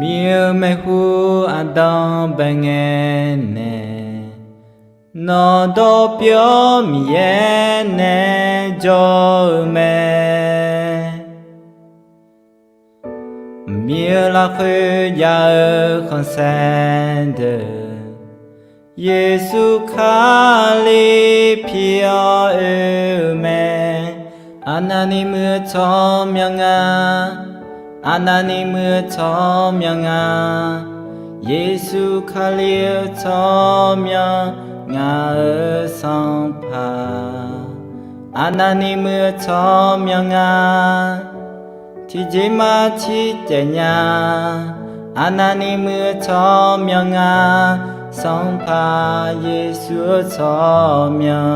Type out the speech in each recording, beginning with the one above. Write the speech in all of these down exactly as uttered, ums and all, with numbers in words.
Miqyaer-euq maeqhu aqdan bae ngae nae, nawq dawr pyeuf-awr Miqyaer nae jawr-eu mae. Miqyaer-euq lafkhoer jav-eu khanqsaer deuq, Yeqsur Kali pir-awr oe-eu mae. Aqnavni muiq-eu tsawrmyanr nga. Aqnavni muiq-eu tsawrmyanr nga. Yeqsur Kali-eu tsawrmyanr, ngaq-euq Sanqpaq. Aqnavni muiq-eu tsawrmyanr nga. Tiqjeq maqcir taef nya. Aqnavni muiq-eu tsawrmyanr nga. Sanqpaq Yeqsur-eu tsawrmyanr.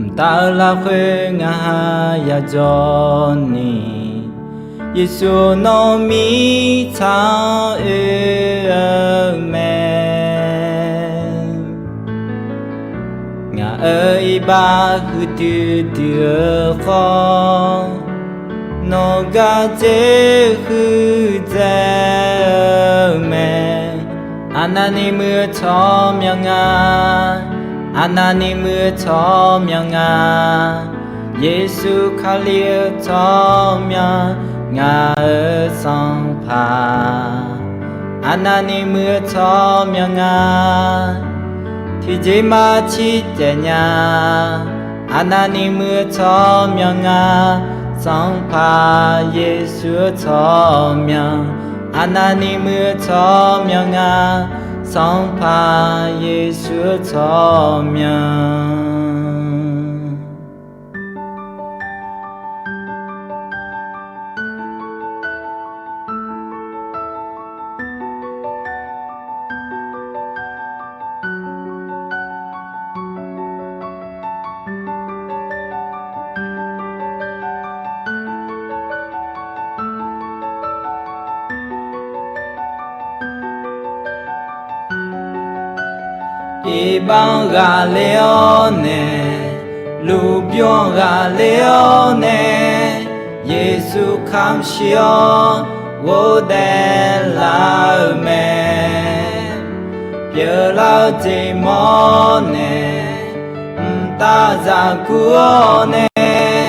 Mqtav-eu lafkhoer ngaq ha yadzawr ni, Yeqsur nawr mirtsaq-anr oe-eu mae. Ngaq-euq iqbax huiqdui dui-eu khawf, nawq gar dzer huiqdzaeq-eu mae. Aqnavni muiq-eu tsawrmyanr nga. Aqnavni muiq-eu tsawrmyanr nga. Yeqsur Kali-eu tsawrmyanr, ngaq-euq Sanqpaq. Aqnavni muiq-eu tsawrmyanr nga. Tiqjeq maqcir taef nya. Aqnavni muiq-eu tsawrmyanr nga. Sanqpaq Yeqsur-eu tsawrmyanr. Aqnavni muiq-eu tsawrmyanr nga. Sanqpaq Yeqsur-eu tsawrmyanr. Iqbax-anr ghaqler-awr nae, lmqbymr-anr ghaqler-awr nae, Yeqsur kamq shir-awr ghofdaef laf-euq mae. Pyeuflar-eu jeq mawr nae, mqtav zaq gur-awr nae,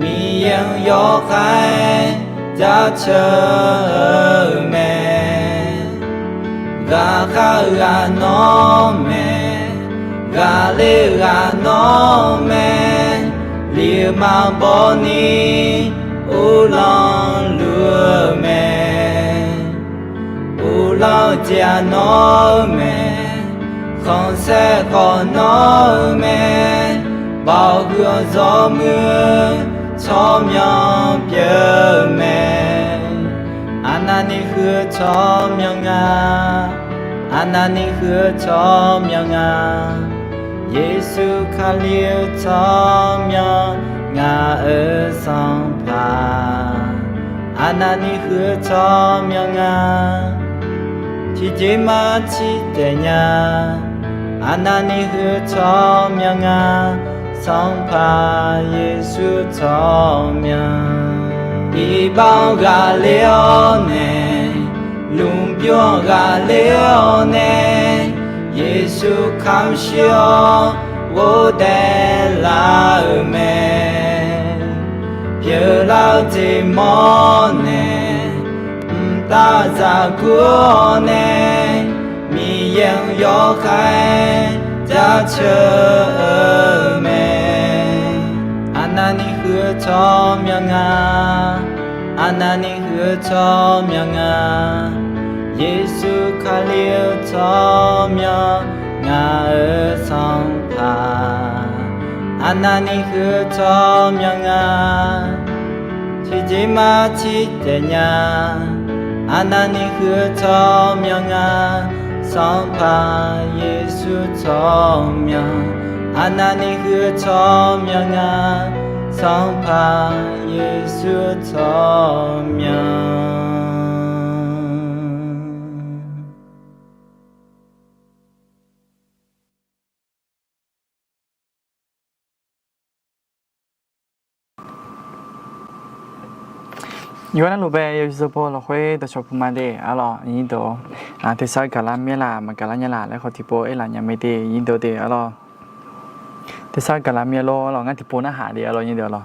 Miqyaer-anr yawkhav-aer jaceuq-eu mae. Ghaqkhav-eu ghaq nawr mae, ghaqler-eu ghaq nawr mae, lif-eu maqbaw ni uvlanr luf-eu mae. Uvlanr-eu jeq-aq nawr-eu mae, khanqsaer khawf nawr-eu mae, baoq huiq-awr zawr muir-eu tsawrmyanr pyeuf-eu mae. Aqnavni huiq-eu tsawrmyanr nga, aqnavni huiq-eu tsawrmyanr nga, Yeqsur Kali-eu tsawrmyanr, ngaq-euq Sanqpaq. Aqnavni huiq-eu tsawrmyanr nga, tiqjeq maqcir taef nya. Aqnavni huiq-eu tsawrmyanr nga, Sanqpaq Yeqsur tsawrmyanr. Iqbax-anr ghaqler-awr nae, lmqbymr-anr ghaqler-awr nae, Yeqsur kamq shir-awr ghofdaef laf-euq mae. Pyeuflar-eu jeq mawr nae, mqtav zaq gur-awr nae, Miqyaer-anr yawkhav-aer jaceuq-eu mae. Aqnavni huiq-eu tsawrmyanr nga, aqnavni huiq-eu tsawrmyanr nga, Yeqsur Kali-eu tsawrmyanr, ngaq-euq Sanqpaq. Aqnavni huiq-eu tsawrmyanr nga, tiqjeq maqcir taef nya. Aqnavni huiq-eu tsawrmyanr nga, Sanqpaq Yeqsur tsawrmyanr. Aqnavni huiq-eu tsawrmyanr nga, Sanqpaq Yeqsur tsawrmyanr. Yawqha navluf bae yawzeu baw lafkhoer dawqshawq puq ma de arlawq, nyir deuq-or. Tersar gaqlar myaer laf maqgaqlar nya laf laer khawf tiqpov aerlaf nya mae de, nyir deuq de arlawq. Tersar gaqlar myaer lor arlawq, ngar tiqpov narhaq de arlawq, nyir deuq arlawq.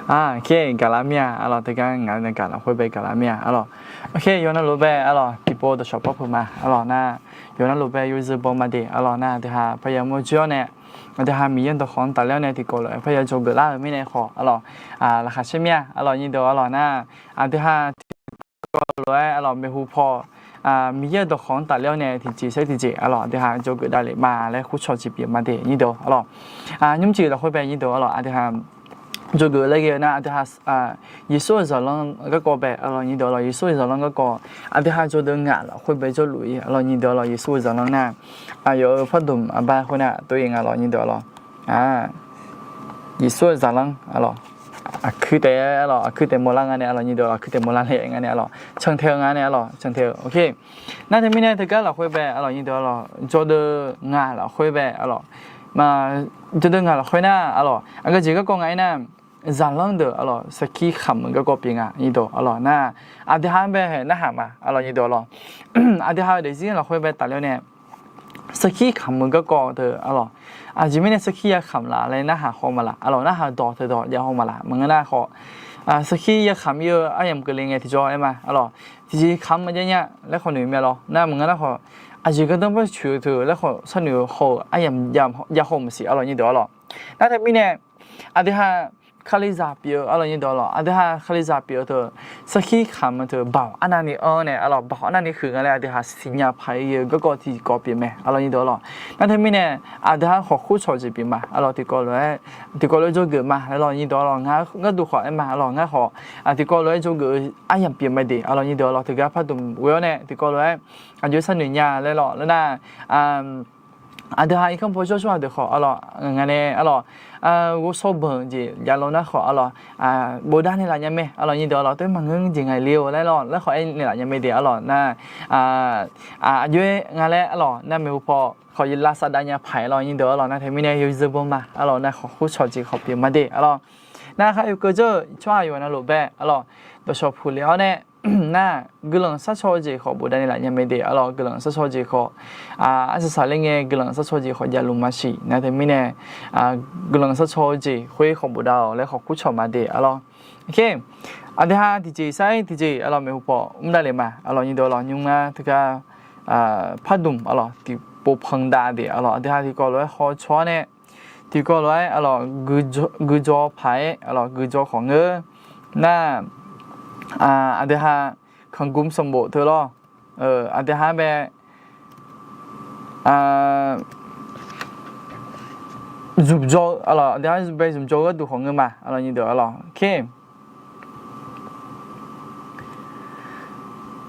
Aqkir gaqlar myaer-a arlawq, teugar ngaq-eu nae gaq lafkhoer bae gaqlar myaer-a arlawq. Aqkir yawqha navluf bae arlawq tiqpov dawqshawq par puq ma arlawq nar, yawqha navluf bae yawzeu baw ma de arlawq nar, aqdui ha parya mawr joer-awr nae, aqdui ha Miqyaer-eu dawqkawq-anr tafler-awr nae tiqkawv lof-aer parya dzawgeuf lar-euq mirnae khawf arlawq, laqkhaq sher myaer-a arlawq, nyir deuq arlawq nar, aqdui ha tiqkawv lof-aer arlawq maeqhu paw Miqyaer-eu dawqkawq-anr tafler-awr nae tiqjeq saer tiqjeq arlawq, aqdui ha dzawgeuf davlef ma laer khoercawq jeq pyeuf ma de, nyir deuq arlawq. Nymrcif lafkhoer bae nyir deuq arlawq, aqdui ha dzawgeuf laer ghae-eu nar, aqdui ha Yeqsur-euq zaqlanr garkawv bae arlawq, nyir deuq arlawq, Yeqsur-euq zaqlanr garkawv aqdui ha dzawdeuq ngaq lafkhoer bae jawrluf-ir arlawq, nyir deuq arlawq, Yeqsur-euq zaqlanr nar, aqyawf-euq pardmq aqbar khoer nar tov-ir nga arlawq, nyir deuq arlawq. Yeqsur-euq zaqlanr arlawq, aqkuir taef arlawq, aqkuir taef mawrlar nga nae arlawq, nyir deuq arlawq, aqkuir taef mawrlar le nga nae arlawq, cantae-eu nga nae arlawq, cantae-eu. Oke. Nar teumirnae teugar lafkhoer bae arlawq, nyir deuq arlawq, dzawdeuq ngaq lafkhoer bae arlawq, dzawdeuq ngaq lafkhoer nar arlawq, aqgeujeq garkawv nga-aer nar, zaqlanr deuq arlawq sarkir kamq-eu garkawv pyeuf nga, nyir deuq arlawq nar, aqdui ha-anr bae haeq narhaq ma arlawq, nyir deuq arlawq. Aqdui ha-euq daefzir lafkhoer bae tafler-awr nae sarkir kamq-eu garkawv teu arlawq, aqjeq mirnae sarkir ya kamq laf laer narhaq haw ma laf arlawq, narhaq-eu dawq teu dawq jav haw ma laf, maqngeur nar khawf, sarkir ya kamq-ir-eu aryamq keuvle ngae tiqjawr aer ma arlawq, tiqjeq kamq maqjav nya laer khawf noeq myav lawr nar, maqngeur nar khawf, aqjeq gardanr par coeq-eu teu laer khawf sharnoeq haw-eu aryamq jav haw maqsiq arlawq, nyir deuq arlawq. Nar teumirnae aqdui ha kalizaq pyeuf-eu arlawq, nyir deuq arlawq, aqdui ha kalizaq pyeuf-eu teu sarkir kamq-eu teu baoq arnavni anr nae arlawq, baoq arnavni huiq nga laer aqdui ha siqnya paq-ir-eu garkawv tiqkawv pyeuf mae arlawq, nyir deuq arlawq. Nar teumirnae aqdui ha khawf khoercawq jeq pyeuf ma arlawq, tiqkawv lof-aer, tiqkawv lof-aer dzawgeuf ma arlawq, nyir deuq arlawq, ngar gharduq khawf aer ma arlawq, ngar khawf tiqkawv lof-aer dzawgeuf-eu aryamq pyeuf mae de arlawq, nyir deuq arlawq, teugar pardmq ghoe-awr nae tiqkawv lof-aer aqjox-aer sharnoeq nya laer lawq laer nar, aqdui ha irkanr paw jawr jawr-aq deuq khawf arlawq, ngaq nae arlawq, ghovshaw banq jeq javlawr nar khawf arlawq, bofdav naeqlaf nya mae arlawq, nyir deuq arlawq, tov-aer maqngeur jeq ngaq le-or laer lawq, laer khawf aer naeqlaf nya mae de arlawq nar, aqjox-aer nga laer arlawq nar maeqhu paw khawf lavsav dav nya paq-aer lawq, nyir deuq arlawq, nar teumirnae yawzeu baw ma arlawq, nar khawf khoercawq jeq khawf pyeuf ma de arlawq. Nar khar yawkeuv dzeur-eu tsawrhaq yawqha navluf bae arlawq, dawqshawq puq lef-awr nae nar, guiqlanq sharcaw-eu jeq khawf bofdav naeqlaf nya mae de arlawq, guiqlanq sharcaw-eu jeq khawf, arsaq saqler ngae guiqlanq sharcaw-eu jeq khawf javluf maqsiq, nar teumirnae guiqlanq sharcaw-eu jeq khoer khawf bofdav-awq laer khawf khoercawq ma de arlawq. Aqdui ha tiqjeq sar-ir tiqjeq arlawq maeqhu paw mr davlef ma arlawq, nyir deuq arlawq, nymr ngar teugar pardmq arlawq tiqpov pandav de arlawq, aqdui ha tiqkawv lof-aer hawcaw-awr nae tiqkawv lof-aer arlawq guiqdzaw paq-aer arlawq guiqdzaw khawf ngeur nar, aqdui ha kanqgum sanqbof teu lawr, aqdui ha bae zmqdzaw-eu arlawq, aqdui ha bae zmqdzaw-eu gharduq khawf ngeur ma arlawq, nyir deuq arlawq. Oke.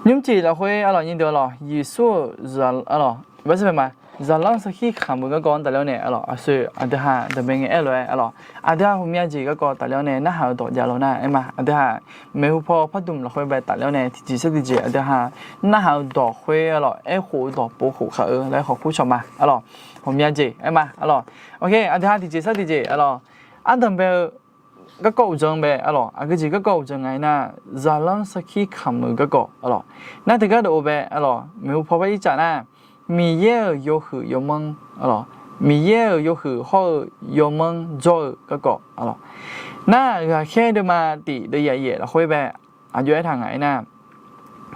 Nymrcif lafkhoer arlawq, nyir deuq arlawq, Yeqsur-euq zaq arlawq, ma, zaqlanr sarkir kamq-eu garkawv-anr tafler-awr nae arlawq, aqsur aqdui ha daqmae ngae aer lof-aer arlawq, aqdui ha ghawqmya jeq garkawv tafler-awr nae narhaq-eu dawq javlawr nar aer ma, aqdui ha maeqhu paw pardmq lafkhoer bae tafler-awr nae tiqjeq sar tiqjeq aqdui ha narhaq-eu dawq khoer arlawq, aerkhof-eu dawq povkhof khaq-eu laer khawf khoercawq ma arlawq, ghawqmya jeq aer ma arlawq. Oke, aqdui ha tiqjeq sar tiqjeq arlawq, ardanq bae-eu garkawv uqdzan bae arlawq, aqgeujeq garkawv uqdzan nga-aer nar, zaqlanr sarkir kamq-eu garkawv arlawq. Nar teugar dawq-eu bae arlawq, maeqhu paw par ircaf nar, Miqyaer-euq yawhuiq yawmanr arlawq, Miqyaer-euq yawhuiq hawr-eu yawmanr jawr-eu garkawv arlawq. Nar ghaqkhaer deuvma tif deuvyaq yaef lafkhoer bae aqjox aertaq ngaq-aer nar,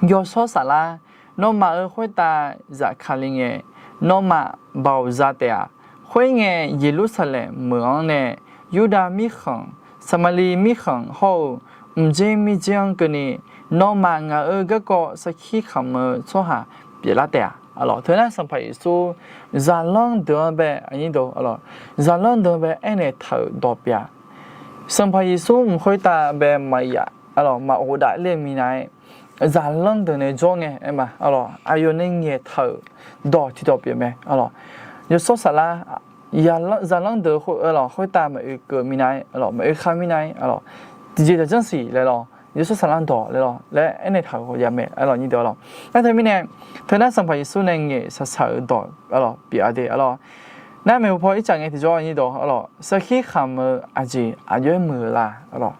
Yawshawr Saflar, nawmaf-euq khoertav zafkale ngae, nawmaf baoq za taef-aq. Khoerngae, Yeqlursaqlaeq meuq-anr nae Yurdav mirkhanq, Saqmaqliv mirkhanq hawr-eu mqdzer mirdzer-anr keuvni, nawmaf ngaq-euq garkawv sarkir kamq-eu tsawrhaq pyeuflar taef-a. Arlawq, teunar Sanqpaq Yeqsur zaqlanr deuq-anr bae, aqnyir deuq arlawq, zaqlanr deuq-anr bae aernaeq taq-euq dawq pyeuf-a. Sanqpaq Yeqsur mq khoertav bae maqyaf arlawq, maqghof dav ler-eu minav-aer, zaqlanr deuq nae jawr ngae aer ma arlawq, aqyawf nae ngaeqtaq-euq dawq tiqdawq pyeuf mae arlawq. Yawshawr Saflar, zaqlanr deuq arlawq khoertav maqoe keuv minav-aer arlawq, maqoe khar minav-aer arlawq, tiqjeq taqjanr siq laer lawq, Yawshawr Saflar dawq laer lawq laer aernaeq taq-euq khawf ya mae arlawq, nyir deuq arlawq. Nar teumirnae, teunar Sanqpaq Yeqsur nae ngaeq shaqshaq-euq dawq arlawq pyeuf-a de arlawq. Nar maeqhu paw ircaf ngae tiqjawr, nyir deuq arlawq, sarkir kamq-eu aqjeq aqjox-aer muiq-eu la arlawq.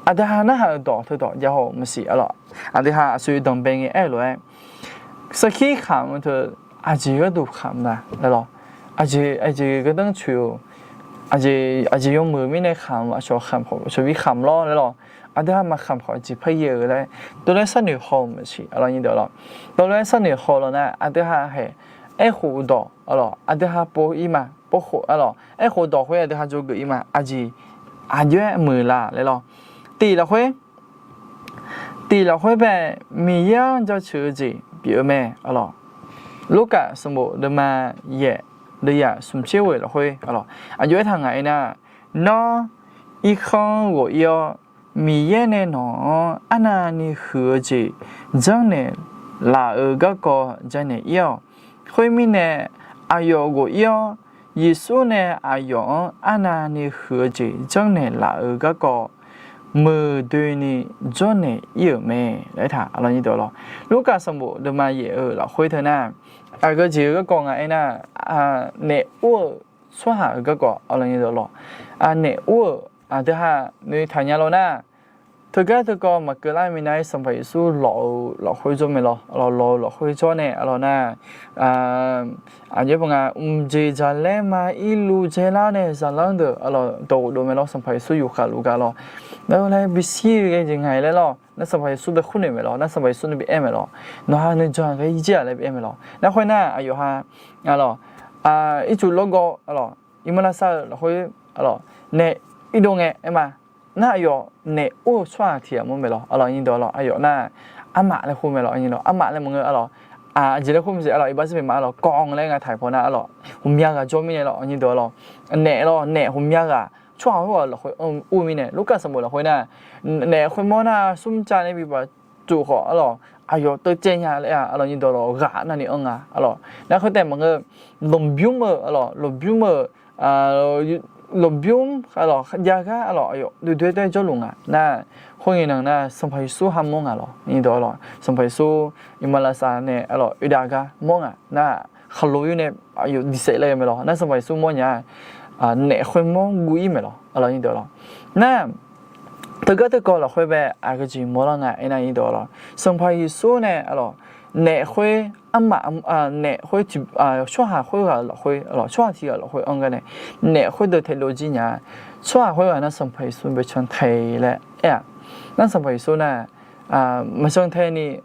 Aqdui ha narhaq-euq dawq teudawq jav haw-euq maqsiq arlawq. Aqdui ha aqsur danqbae ngae aer-eu lof-aer, sarkir khamq-eu teu aqjeq gharduq khamq la laer lawq. Aqjeq aqjeq gardanr tsoeq-eu, aqjeq aqjeq yawmuiq mirnae khamq-eu aqcawq khamq khawf aqcawq bi khamq lawr laer lawq. Aqdui ha maqkhamq khawf aqjeq parya-eu laer, teulof-aer sharnoeq haw-euq maqsiq arlawq nyir deuq lawq. Teulof-aer sharnoeq haw lawq nar aqdui ha haeq aerkhof dawq arlawq, aqdui ha pov-ir ma, pov khof arlawq, aerkhof dawq khoer aqdui ha dzawgeuf-ir ma, aqjeq aqjox-aer muiq la laer lawq. Tiq lafkhoer, tiq lafkhoer bae Miqyaer-anr jaceuq-eu jeq pyeuf-eu mae arlawq. Lurkaf sanqbof deuvma yaef, deuvyaq smq tser ghoeq lafkhoer arlawq, aqjox-aer taq ngaq-aer nar, nawr irkanr ghawf-ir-awr, Miqyaer nae nawq-anr arnavni huiq-eu jeq janrnaeq laf-eu garkawv janaeq-ir-awq. Khoermirnae, aqyawf ghawf-ir-awr, Yeqsur nae aqyawf-anr arnavni huiq-eu jeq janrnaeq laf-eu garkawv muiqdoeni jawrnaeq-ir-euq mae laer taq arlawq nyir deuq lawq. Lurkaf sanqbof deuvma yaef-eu lafkhoer teu nar, aqgeu jeq-eu garkawv ngaq-aer nar, naef ur-euq tsawrhaq-euq garkawv arlawq nyir deuq lawq. Naef ur-euq aqdui ha noeqtaq nya lawr nar, teugar teukawv maqkeuv lar minav-aer Sanqpaq Yeqsur lawq-eu lafkhoer jawr mae lawr, lawq-eu lafkhoer jawr nae arlawq nar, aqjeq paq nga mqjeq jaqlaer ma irluv dzaelar nae zaqlanr deuq arlawq dawq ghofdov mae lawr, Sanqpaq Yeqsur yufkhav luf gar lawr. Nar laer bishir-eu ghae jeq ngaq-aer laer lawr, nar Sanqpaq Yeqsur bae khur noeq mae lawr, nar Sanqpaq Yeqsur nae bi aer mae lawr, nawq ha nuijan ghae-ir jir-aq laer bi aer mae lawr. Nar khoer nar aqyawf ha arlawq, ircuf lawrgawv arlawq, iqmalavshav-eu lafkhoer arlawq, naef irdov ngae aer ma. Nar aqyawf naef ur-eu tsawrhaq tiq ghaq mawr mae lawr arlawq nyir deuq lawq. Aqyawf nar armaf laer khur mae lawr, armaf laer maqngeur arlawq. Aqjeq laer khur maqsiq arlawq, iqbax zir pyeuf ma arlawq, kawv-anr laer nga taq-iq paw nar arlawq, ghawqmya ghaq jawr mirnae lawr nyir deuq lawq. Naef lawr, naef ghawqmya ghaq tsawrhaq khoerghaq lafkhoer ur mirnae, Lurkaf sanqbof lafkhoer nar, naef khoermawr nar smrcav nae bi paf tsuf khawf arlawq, aqyawf teucaev nya laer-aq arlawq nyir deuq lawq, ghaq navni anr nga arlawq. Nar khoertaef maqngeur, lmqbymr-eu arlawq, lmqbymr-eu, lmqbymr arlawq jav gar arlawq aqyawf duidui-aer jawrluf nga nar, khoerngae nan nar Sanqpaq Yeqsur ha mawr nga lawr nyir deuq lawq. Sanqpaq Yeqsur iqmalavshav nae arlawq oedav gar mawr nga nar, khaqlo yur nae aqyawf diqsaef laer-eu mae lawr. Nar Sanqpaq Yeqsur mawrnya naef khoermawr guv-ir mae lawr arlawq nyir deuq lawq. Nar teugar teukawv lafkhoer bae aqgeu jeq mawrlar nga aernar nyir deuq lawq, Sanqpaq Yeqsur nae arlawq naef khoer armaf, naef khoer tiq, tsawrhaq khoerghaq lafkhoer arlawq, tsawrhaq tiq ghaq lafkhoer anr gar nae naef khoerdeuq taedov jir nya. Tsawrhaq khoerghaq nar Sanqpaq Yeqsur bae cantae laer aer-aq, nar Sanqpaq Yeqsur nar maqcan tae ni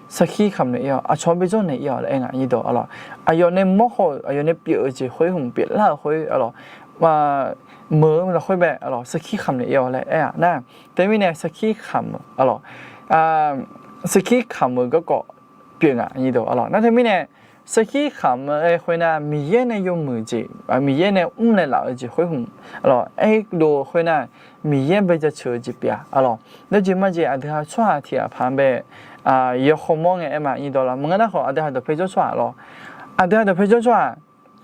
sarkir kamq naeq-ir-awq, aqcawq-anr bae janrnaeq-ir-awq laer aer nga nyir deuq arlawq. Aqyawf nae mawrhaw-euq, aqyawf nae pyeuf-eu jeq khoer hmq pyeuflar-euq khoer arlawq, meuq-eu lafkhoer bae arlawq sarkir kamq naeq-ir-awq laer aer-aq nar, teumirnae sarkir kamq-eu arlawq, sarkir kamq-eu garkawv pyeuf nga nyir deuq arlawq. Nar teumirnae sarkir kamq-eu aer khoernar Miqyaer nae yawmuiq jeq, Miqyaer nae mr nae laf-eu jeq khoer hmq arlawq aerdov khoernar, Miqyaer bae jaceuq-eu jeq pyeuf-a arlawq. Nar jeq majeq aqdui ha tsawrhaq tiq ghaq paq-anr bae yawkhaw mawr ngae aer ma nyir deuq lawq. Maqngeur nar khawf aqdui ha dawqpae jawr tsawrhaq lawq, aqdui ha dawqpae jawr tsawrhaq,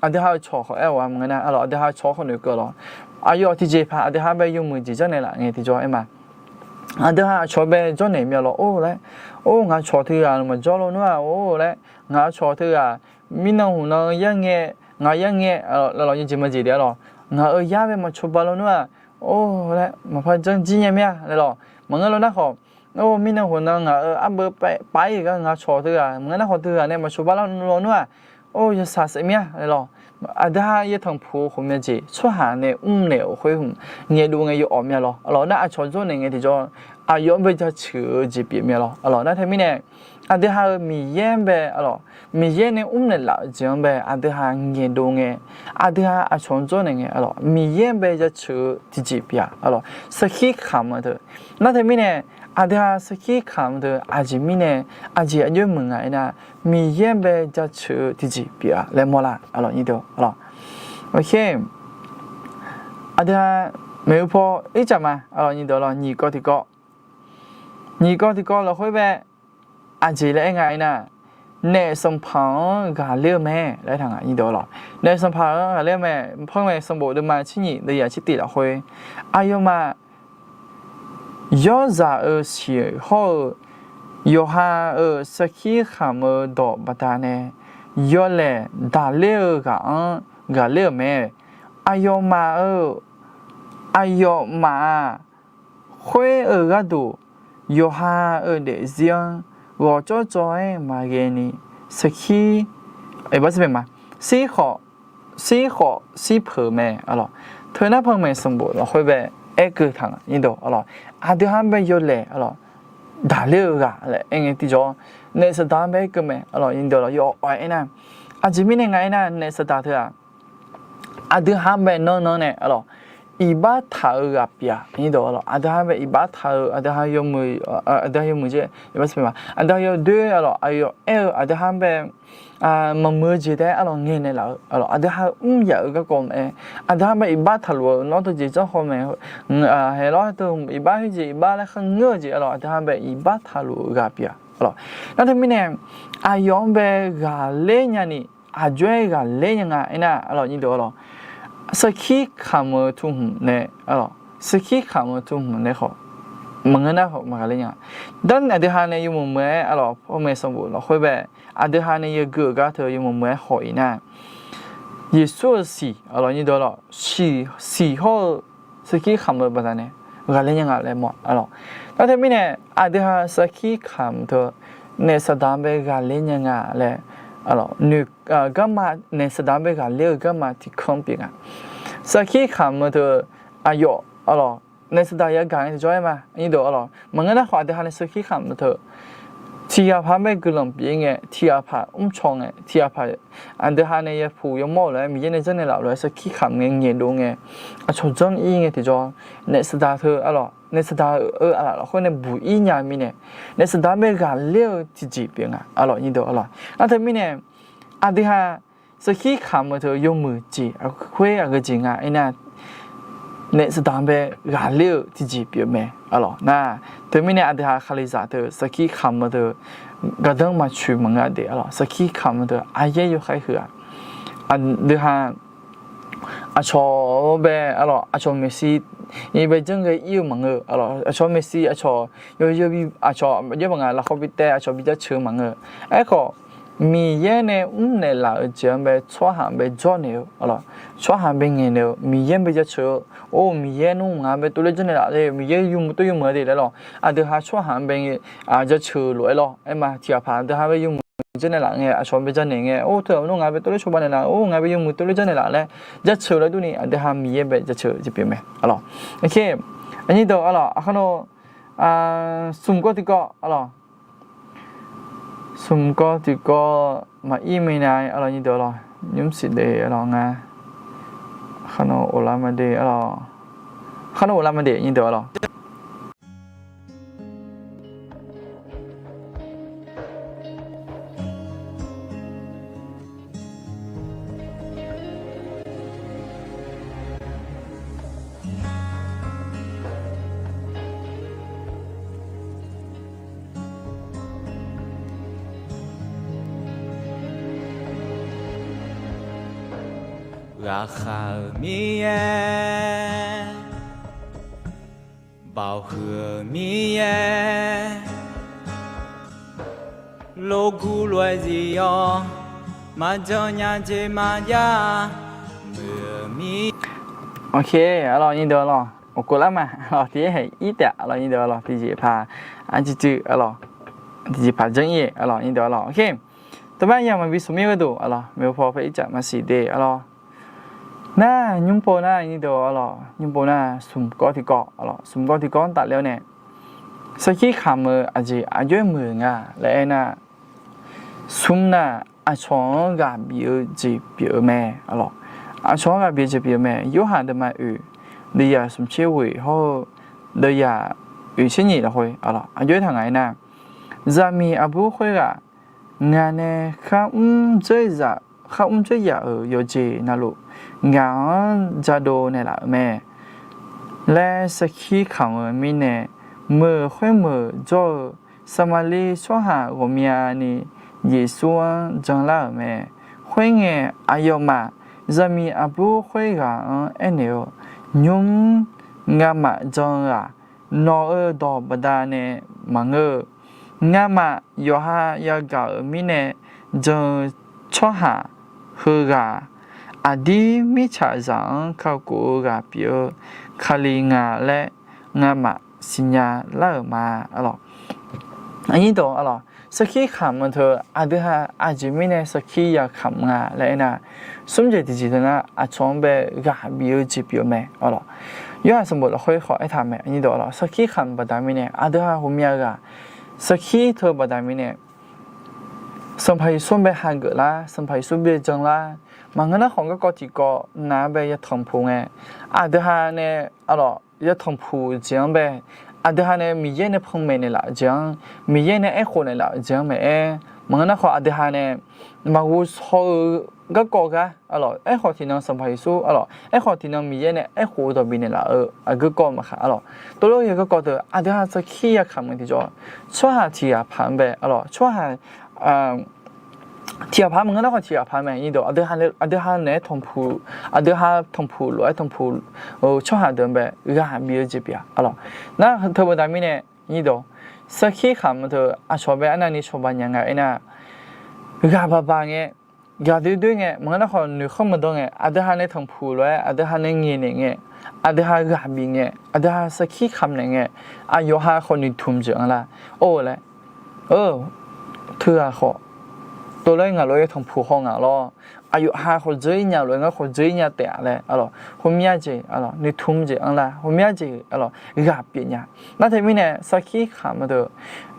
aqdui ha-euq cawq khawf aer-awq-a maqngeur nar arlawq, aqdui ha-euq cawq khawf noeqkeuv lawq. Aqyawf tiqjeq paq aqdui ha bae yawmuiq jeq janrnaeq laf ngae tiqjawr aer ma. Aqdui ha aqcawq bae jawrnaeq myav lawq or laer, or ngaq cawq teughaq maqjawr lawnmr-aq or laer, ngaq cawq teughaq mirnan hmq nan yar ngae, ngaq yar ngae, lawq yawjeq majeq deuq-a lawq, ngaq-euq yar bae maqcawba lawnmr-aq or laer maqpar janr jir nya mir-a laer lawq. Maqngeur law nar khawf, or mirnan hmq nan ngaq-euq arbeuv pav-ir-euq gar ngaq cawq teughaq maqngeur nar khawf teughaq nae maqcawba lawnmr-aq, or yawshaq saef mir-a laer lawq. Aqdui ha yatanq puq-eu khofmya jeq tsawrhaq nae mr naeq-euq khoer hmq ngaeqdov ngae yawawf myav lawq. Arlawq nar aqcawq jawrnaeq ngae tiqjawr aqyawf-anr bae jaceuq-eu jeq pyeuf myav lawq. Arlawq nar teumirnae aqdui ha-euq Miqyaer-anr bae arlawq, Miqyaer nae mr naeq laf-eu jeq-anr bae aqdui ha ngaeqdov ngae, aqdui ha aqcawq-anr jawrnaeq ngae arlawq Miqyaer-anr bae jaceuq-eu tiqjeq pyeuf-a arlawq sarkir kamq-eu deuq. Nar teumirnae aqdui ha sarkir kamq-eu deuq aqjeq mirnae, aqjeq aqjox muiq nga aernar, Miqyaer-anr bae jaceuq-eu tiqjeq pyeuf-a laer mawrlar arlawq nyir deuq arlawq. Aqdui ha maeqhu paw ircaf ma arlawq nyir deuq arlawq nyiq kawv tiqkawv, nyiq kawv tiqkawv lafkhoer bae aqjeq laer aer nga aernar, naef sanqpaq-anr ghaqler-eu mae laer taq nga nyir deuq arlawq. Naef sanqpaq-anr ghaqler-eu mae, Panmaeq sanqbof deuvma tser nyiq deuv yaf tser tiq lafkhoer, aqyawfmaf yawrzaq-euq siq hawr-eu yawqha-euq sarkir kamq-eu dawq baqdanae yawlaeq daqler-eu ghaq-anr ghaqler-euq mae. Aqyawfmaf-euq, aqyawfmaf-aq Khoer-euq gharduq, yawqha-euq daefzir-anr ghawqcawv cawv-aer maqghae ni, sarkir, iqbax sirpaeq ma, shir khawf, shir khawf shir peuq mae, aqlawq. Teu nar panmaeq sanqbof lafkhoer bae aerkeuv taq nga, nyir deuq, aqlawq. Aqdui ha-anr bae yawlaeq, aqlawq, daqler-eu ghaq laer aer ngae tiqjawr, naef saqdaq-anr bae aerkeuv mae, aqlawq, nyir deuq, aqlawq. Yawf-awq aernar, aqjeq mirnae nga aernar, naef saqdaq teu-aq, aqdui ha-anr bae nannan nae, aqlawq, iqbax taq-eu ghaq pyeuf-a, nyir deuq, aqlawq. Aqdui ha-anr bae iqbax taq-eu, aqdui ha yawmuiq, aqdui ha yawmuiq jeq, iqbax sirpaeq ma, aqdui ha yawdoer, aqlawq, aqyawf aer-eu, aqdui ha-anr bae maqmuiq-eu jeq taef-aer, aqlawq, ngaeqnaeq laf-eu, aqlawq, aqdui ha mr yaf-eu garkawv mae, aqdui ha bae iqbax taqluf-eu nawr teujeq janrhaw mae, haeq lawr teu iqbax khoerjeq iqbax laer kharngeur-eu jeq, aqlawq, aqdui ha bae iqbax taqluf-eu ghaq pyeuf-a, aqlawq. Nar teumirnae, aqyawf-anr bae ghaqler nyani, aqjox-aer ghaqler nya nga aernar, aqlawq, nyir deuq, aqlawq, sarkir kamq-eu tukhmq nae, aqlawq, sarkir kamq-eu tukhmq nae khawf, maqngeur nar khawf maqghaqler nya. Darni aqdui ha nae yawmuiq muiq-aer, aqlawq, panmaeq sanqbof lafkhoer bae, aqdui ha nae yagui-euq gar teu yawmuiq muiq-aer haw-iq nar, Yeqsur-euq siq, aqlawq, nyir deuq, aqlawq, siq hawr-eu sarkir kamq-eu baqdanae ghaqler nya nga laer mawr, aqlawq. Nar teumirnae, aqdui ha sarkir kamq teu naef saqdaq-anr bae ghaqler nya nga laer, aqlawq, noeq, garma, naef saqdaq-anr bae ghaqler-eu garma tiqkanr pyeuf nga. Sarkir kamq-eu teu aqyawf, aqlawq, naef saqdaq yagaq ngae tiqjawr aer ma, nyir deuq, aqlawq. Maqngeur nar khawf aqdui ha nae sarkir kamq teu tiq ghaq paq-anr bae guiqlanq bif-ir ngae, tiq ghaq paq mrcaw ngae, tiq ghaq paq aqdui ha nae yapuq yamawr-euq lof-aer, Miqyaer nae janrnaeq laf-euq lof-aer sarkir kamq ngae, ngaeqdov ngae, aqcawq janr-ir ngae tiqjawr, naef saqdaq teu, aqlawq, naef saqdaq-eu aqlaf lafkhoer nae buq-ir nya mirnae, naef saqdaq-anr bae ghaqler-eu tiqjeq pyeuf nga, aqlawq, nyir deuq, aqlawq. Nar teumirnae, aqdui ha sarkir kamq-eu teu yawmuiq jeq khoer aqgeu jeq nga aernar, naef saqdaq-anr bae ghaqler-eu tiqjeq pyeuf mae, aqlawq. Nar teumirnae, aqdui ha kalizaq teu sarkir kamq-eu teu gardanr maqtsoeq maqngeur-a de, aqlawq. Sarkir kamq-eu teu aryaer yawkhaer heu-aq, aqdui ha aqcawq-anr bae, aqlawq, aqcawq maeqshi bae janr ghae-ir-eu maqngeur, aqlawq. Aqcawq maeqshi, aqcawq yawzeu bi, aqcawq aqjox baq nga lafkhawf bi taev aqcawq bi jaceuq-eu maqngeur. Aerkhawf, Miqyaer nae mrnaeq laf-euq jeq-anr bae tsawrhaq-anr bae jawrnaeq-eu, aqlawq, tsawrhaq-anr bae ngaeqnaeq-eu, Miqyaer-anr bae jaceuq-eu, or, Miqyaer nmr ngaq-anr bae tov ler janrnaeq laf le, Miqyaer yawmuiq tov yawmuiq-a de laer lawr. Aqdui ha tsawrhaq-anr bae jaceuq lof-aer lawr. Aerma tiq ghaq paq aqdui ha bae yawmuiq janrnaeq laf ngae, aqcawq-anr bae janaeq ngae, or, teu-aq nmr ngaq-anr bae tov ler cawba naeq laf, or, ngaq-anr bae yawmuiq tov ler janrnaeq laf laer jaceuq laer durni, aqdui ha Miqyaer bae jaceuq jeq pyeuf mae, aqlawq. Aqnyir deuq, aqlawq, aqkar nae smq gawr tiqkawv, aqlawq, smq gawr tiqkawv maqir minav, aqlawq, nyir deuq, aqlawq, nymr siq de, aqlawq, nga, aqkar nae of lar ma de, aqlawq, aqkar nae of lar ma de, nyir deuq, aqlawq. Ghaqkhav-euq Miqyaer, baoq huiq-euq Miqyaer, lof guv lof-aer zif-awr, maqjan nya jeq maqjav-a, muiq-euq Miqyaer. Ok, aqlawq, nyir deuq, aqlawq, of kov lar ma, aqlawq, tiq yaer haeq ir taef, aqlawq, nyir deuq, aqlawq, tiqjeq paq, arciv cuiv, aqlawq, tiqjeq paq janr ir-eq, aqlawq, nyir deuq, aqlawq. Ok, teubar yamq maqbi smq mir gharduq, aqlawq, maeqhu paw paer ircaf maqsiq de, aqlawq. Nar nymr pov nar, nyir deuq, aqlawq, nymr pov nar smq gawr tiqkawv, aqlawq, smq gawr tiqkawv-anr tafler-awr nae, sarkir kamq-eu aqjeq aqjox-aer muiq nga laer aernar, smq nar, aqcawq-anr ghaq bif-eu jeq pyeuf-eu mae, aqlawq. Aqcawq-anr ghaq bif-eu jeq pyeuf-eu mae. Yorhaq deuvma oeq, deuvyaq smq tser ghoeq hawr-eu deuvyaq oeq tser nyiq lafkhoer, aqlawq, aqjox-aer taq ngaq aernar, zaqmiq aqbur khoerghaq ngaq nae khar mr dzoer zaq, khar mr dzoer yaf-euq yawqjeq navluf, ngaq-anr jadov naeqlaf-euq mae laer sarkir kamq-eu mirnae, meuq khoermeuq jawr-eu Saqmaqliv tsawrhaq ghawqmyani Yeqsur-anr janlar-euq mae. Khoerngae, aqyawfmaf zaqmiq aqbur khoerghaq-anr aernaeq-eu, Nymr, ngamaf jan-eu-aq, nawq-euq dawq baqdanae maqngeur-eu, ngamaf yawqha yagaq-euq mirnae jan-eu tsawrhaq heughaq-aq, aqdir mirtsaqzaq-anr kakhof-eu ghaq pyeuf-eu Kali nga laer ngamaf siqnya lar-euq ma, arlawq. Aqnyir dawq, arlawq, sarkir kamq-eu teu aqdui ha aqjeq mirnae sarkir ya kamq nga laer aernar, smr jeq tiqjeq teunar aqcawq-anr bae ghaq bif-eu jeq pyeuf-eu mae, arlawq. Yorhaq sanqbof lafkhoer khawf aertaq mae, aqnyir dawq, arlawq, sarkir kamq baqda mirnae aqdui ha ghawqmya ghaq sarkir teu baqda mirnae Sanqpaq Yeqsur-anr bae hageuf lar, Sanqpaq Yeqsur bae jan lar, maqngeur nar khawf garkawv tiqkawv nav-anr bae yatanq puq ngae, aqdui ha nae, arlawq, yatanq puq jeq-anr bae, aqdui ha nae Miqyaer nae panmaeq naeqlaf-eu jeq-anr, Miqyaer nae aerkhof naeqlaf-eu jeq-anr maeq-aer, maqngeur nar khawf aqdui ha nae maqghov shaw-eu garkawv gar, arlawq, aerkhawf tiqnan Sanqpaq Yeqsur, arlawq, aerkhawf tiqnan Miqyaer nae aerkhof-eu dawq bifnaeq laf-eu aqgeu kawv maqkaq, arlawq, tov lof-aer garkawv teu aqdui ha sarkir ya kamq-eu tiqjawr, tsawrhaq tiq ghaq paq-anr bae, arlawq, tsawrhaq tiq ghaq paq maqngeur nar khawf tiq ghaq paq mae, aqdui ha naeq-aer tanqpuq, aqdui ha tanqpuq lof-aer tanqpuq-eu tsawrhaq deuq-anr bae ghaq bif-eu jeq pyeuf-a, arlawq. Nar teu baqda mirnae, sarkir kamq-eu teu aqcawq bae arnavni cawba nya nga aernar, ghaq baq baq ngae, ghaq doer doer ngae, maqngeur nar khawf noeqkhanr maqdawr ngae, aqdui ha nae tanqpuq lof-aer aqdui ha nae ngaeqnaeq ngae, aqdui ha ghaq bif ngae, aqdui ha sarkir kamq naeq ngae, aqyawf ha khawf noeqtmq jeq-anr lar, or laer, teughaq khawf, tov lof-aer ngaq lof-aer tanqpuq haw ngaq lawr, aqyawf ha khawf dzeur-ir nya lof-aer ngar khawf dzeur-ir nya taef-a laer, arlawq, ghawqmya jeq, arlawq, noeqtmq jeq-anr lar, ghawqmya jeq, arlawq, ghaq pyeuf nya. Nar teumirnae sarkir kamq-eu teu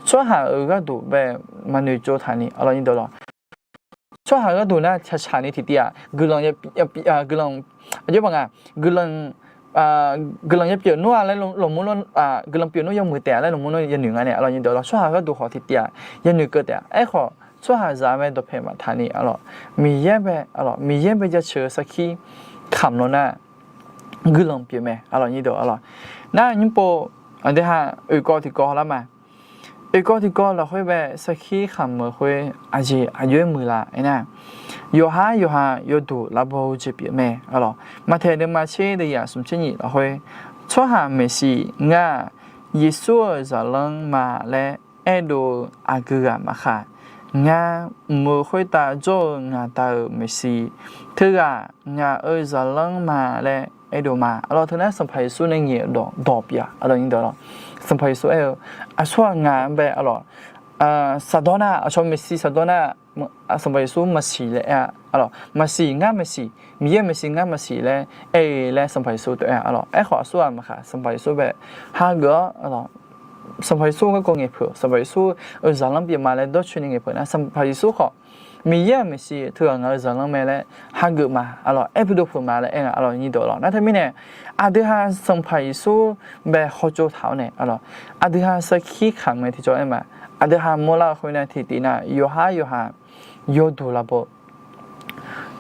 tsawrhaq-euq gharduq bae maqnoeq tsov taqni, arlawq, tsawrhaq gharduq nar tsaqtsaq ni tiqtiv-aq, guiqlanq, guiqlanq, aqjox baq nga, guiqlanq, guiqlanq ya pyeuf nmr-a laer lmqmr, guiqlanq pyeuf nmr yawmuiq taef-a laer lmqmr nmr yanoeq nga nae, arlawq, tsawrhaq gharduq khawf tiqtiv-aq, yanoeq keuv taef-a. Aerkhawf tsawrhaqzaq mae dawqpaeq maqtaq ni, arlawq, Miqyaer bae, arlawq, Miqyaer bae jaceuq-eu sarkir kamq law nar, guiqlanq pyeuf mae, arlawq, arlawq. Nar nymrpov aqdui ha oeqkawv tiqkawv lar ma. Oeqkawv tiqkawv lafkhoer bae sarkir kamq-euq khoer aqjeq aqjox-aer muiq la aernar, yawqhar yawqha yawduq lavbaw-eu jeq pyeuf mae, arlawq. Maqtaeq deuvma tser deuvyaq smq tser nyif lafkhoer, tsawrhaq maeqshi ngar-aq, Yeqsur-euq zaqlanr ma laer aerdov-eu aqgeu ghaq maqkhaq, ngar mq-eu khoertav jawr-eu ngaq Da-euq maeqshi teughaq ngaq-euq zaqlanr ma laer aerdov ma, arlawq. Teunar Sanqpaq Yeqsur nae ngaeq-eu dawq dawq pyeuf-a, arlawq, arlawq. Sanqpaq Yeqsur aer-eu, aqsurghaq ngaq-anr bae, arlawq, saqdawr nar, aqcawq maeqshi saqdawr nar, Sanqpaq Yeqsur maqsiq laer aer-a, arlawq, maqsiq, ngar maqsiq, Miqyaer maeqshi ngar maqsiq laer aer-eu laer Sanqpaq Yeqsur tov aer-a, arlawq. Aerkhawf aqsurghaq maqkhaq, Sanqpaq Yeqsur bae hageuf-awr, arlawq, Sanqpaq Yeqsur garkawv ngaeqpeuq, Sanqpaq Yeqsur-euq zaqlanr pyeufma laer dawrcoeni ngaeqpeuq nar, Sanqpaq Yeqsur khawf Miqyaer-euq maeqshi teughaq ngaq-euq zaqlanr mae laer hageuf ma, arlawq, aer puidov peuq ma laer aer nga, arlawq, arlawq. Nar teumirnae aqdui ha Sanqpaq Yeqsur bae hawtsov taq-awr nae, arlawq, aqdui ha sarkir kamq-aer tiqjawr aer ma. Aqdui ha mawrlar-eu khoer nar tiqtiv nar yawqhar yawqha yawduq lavbaw-eu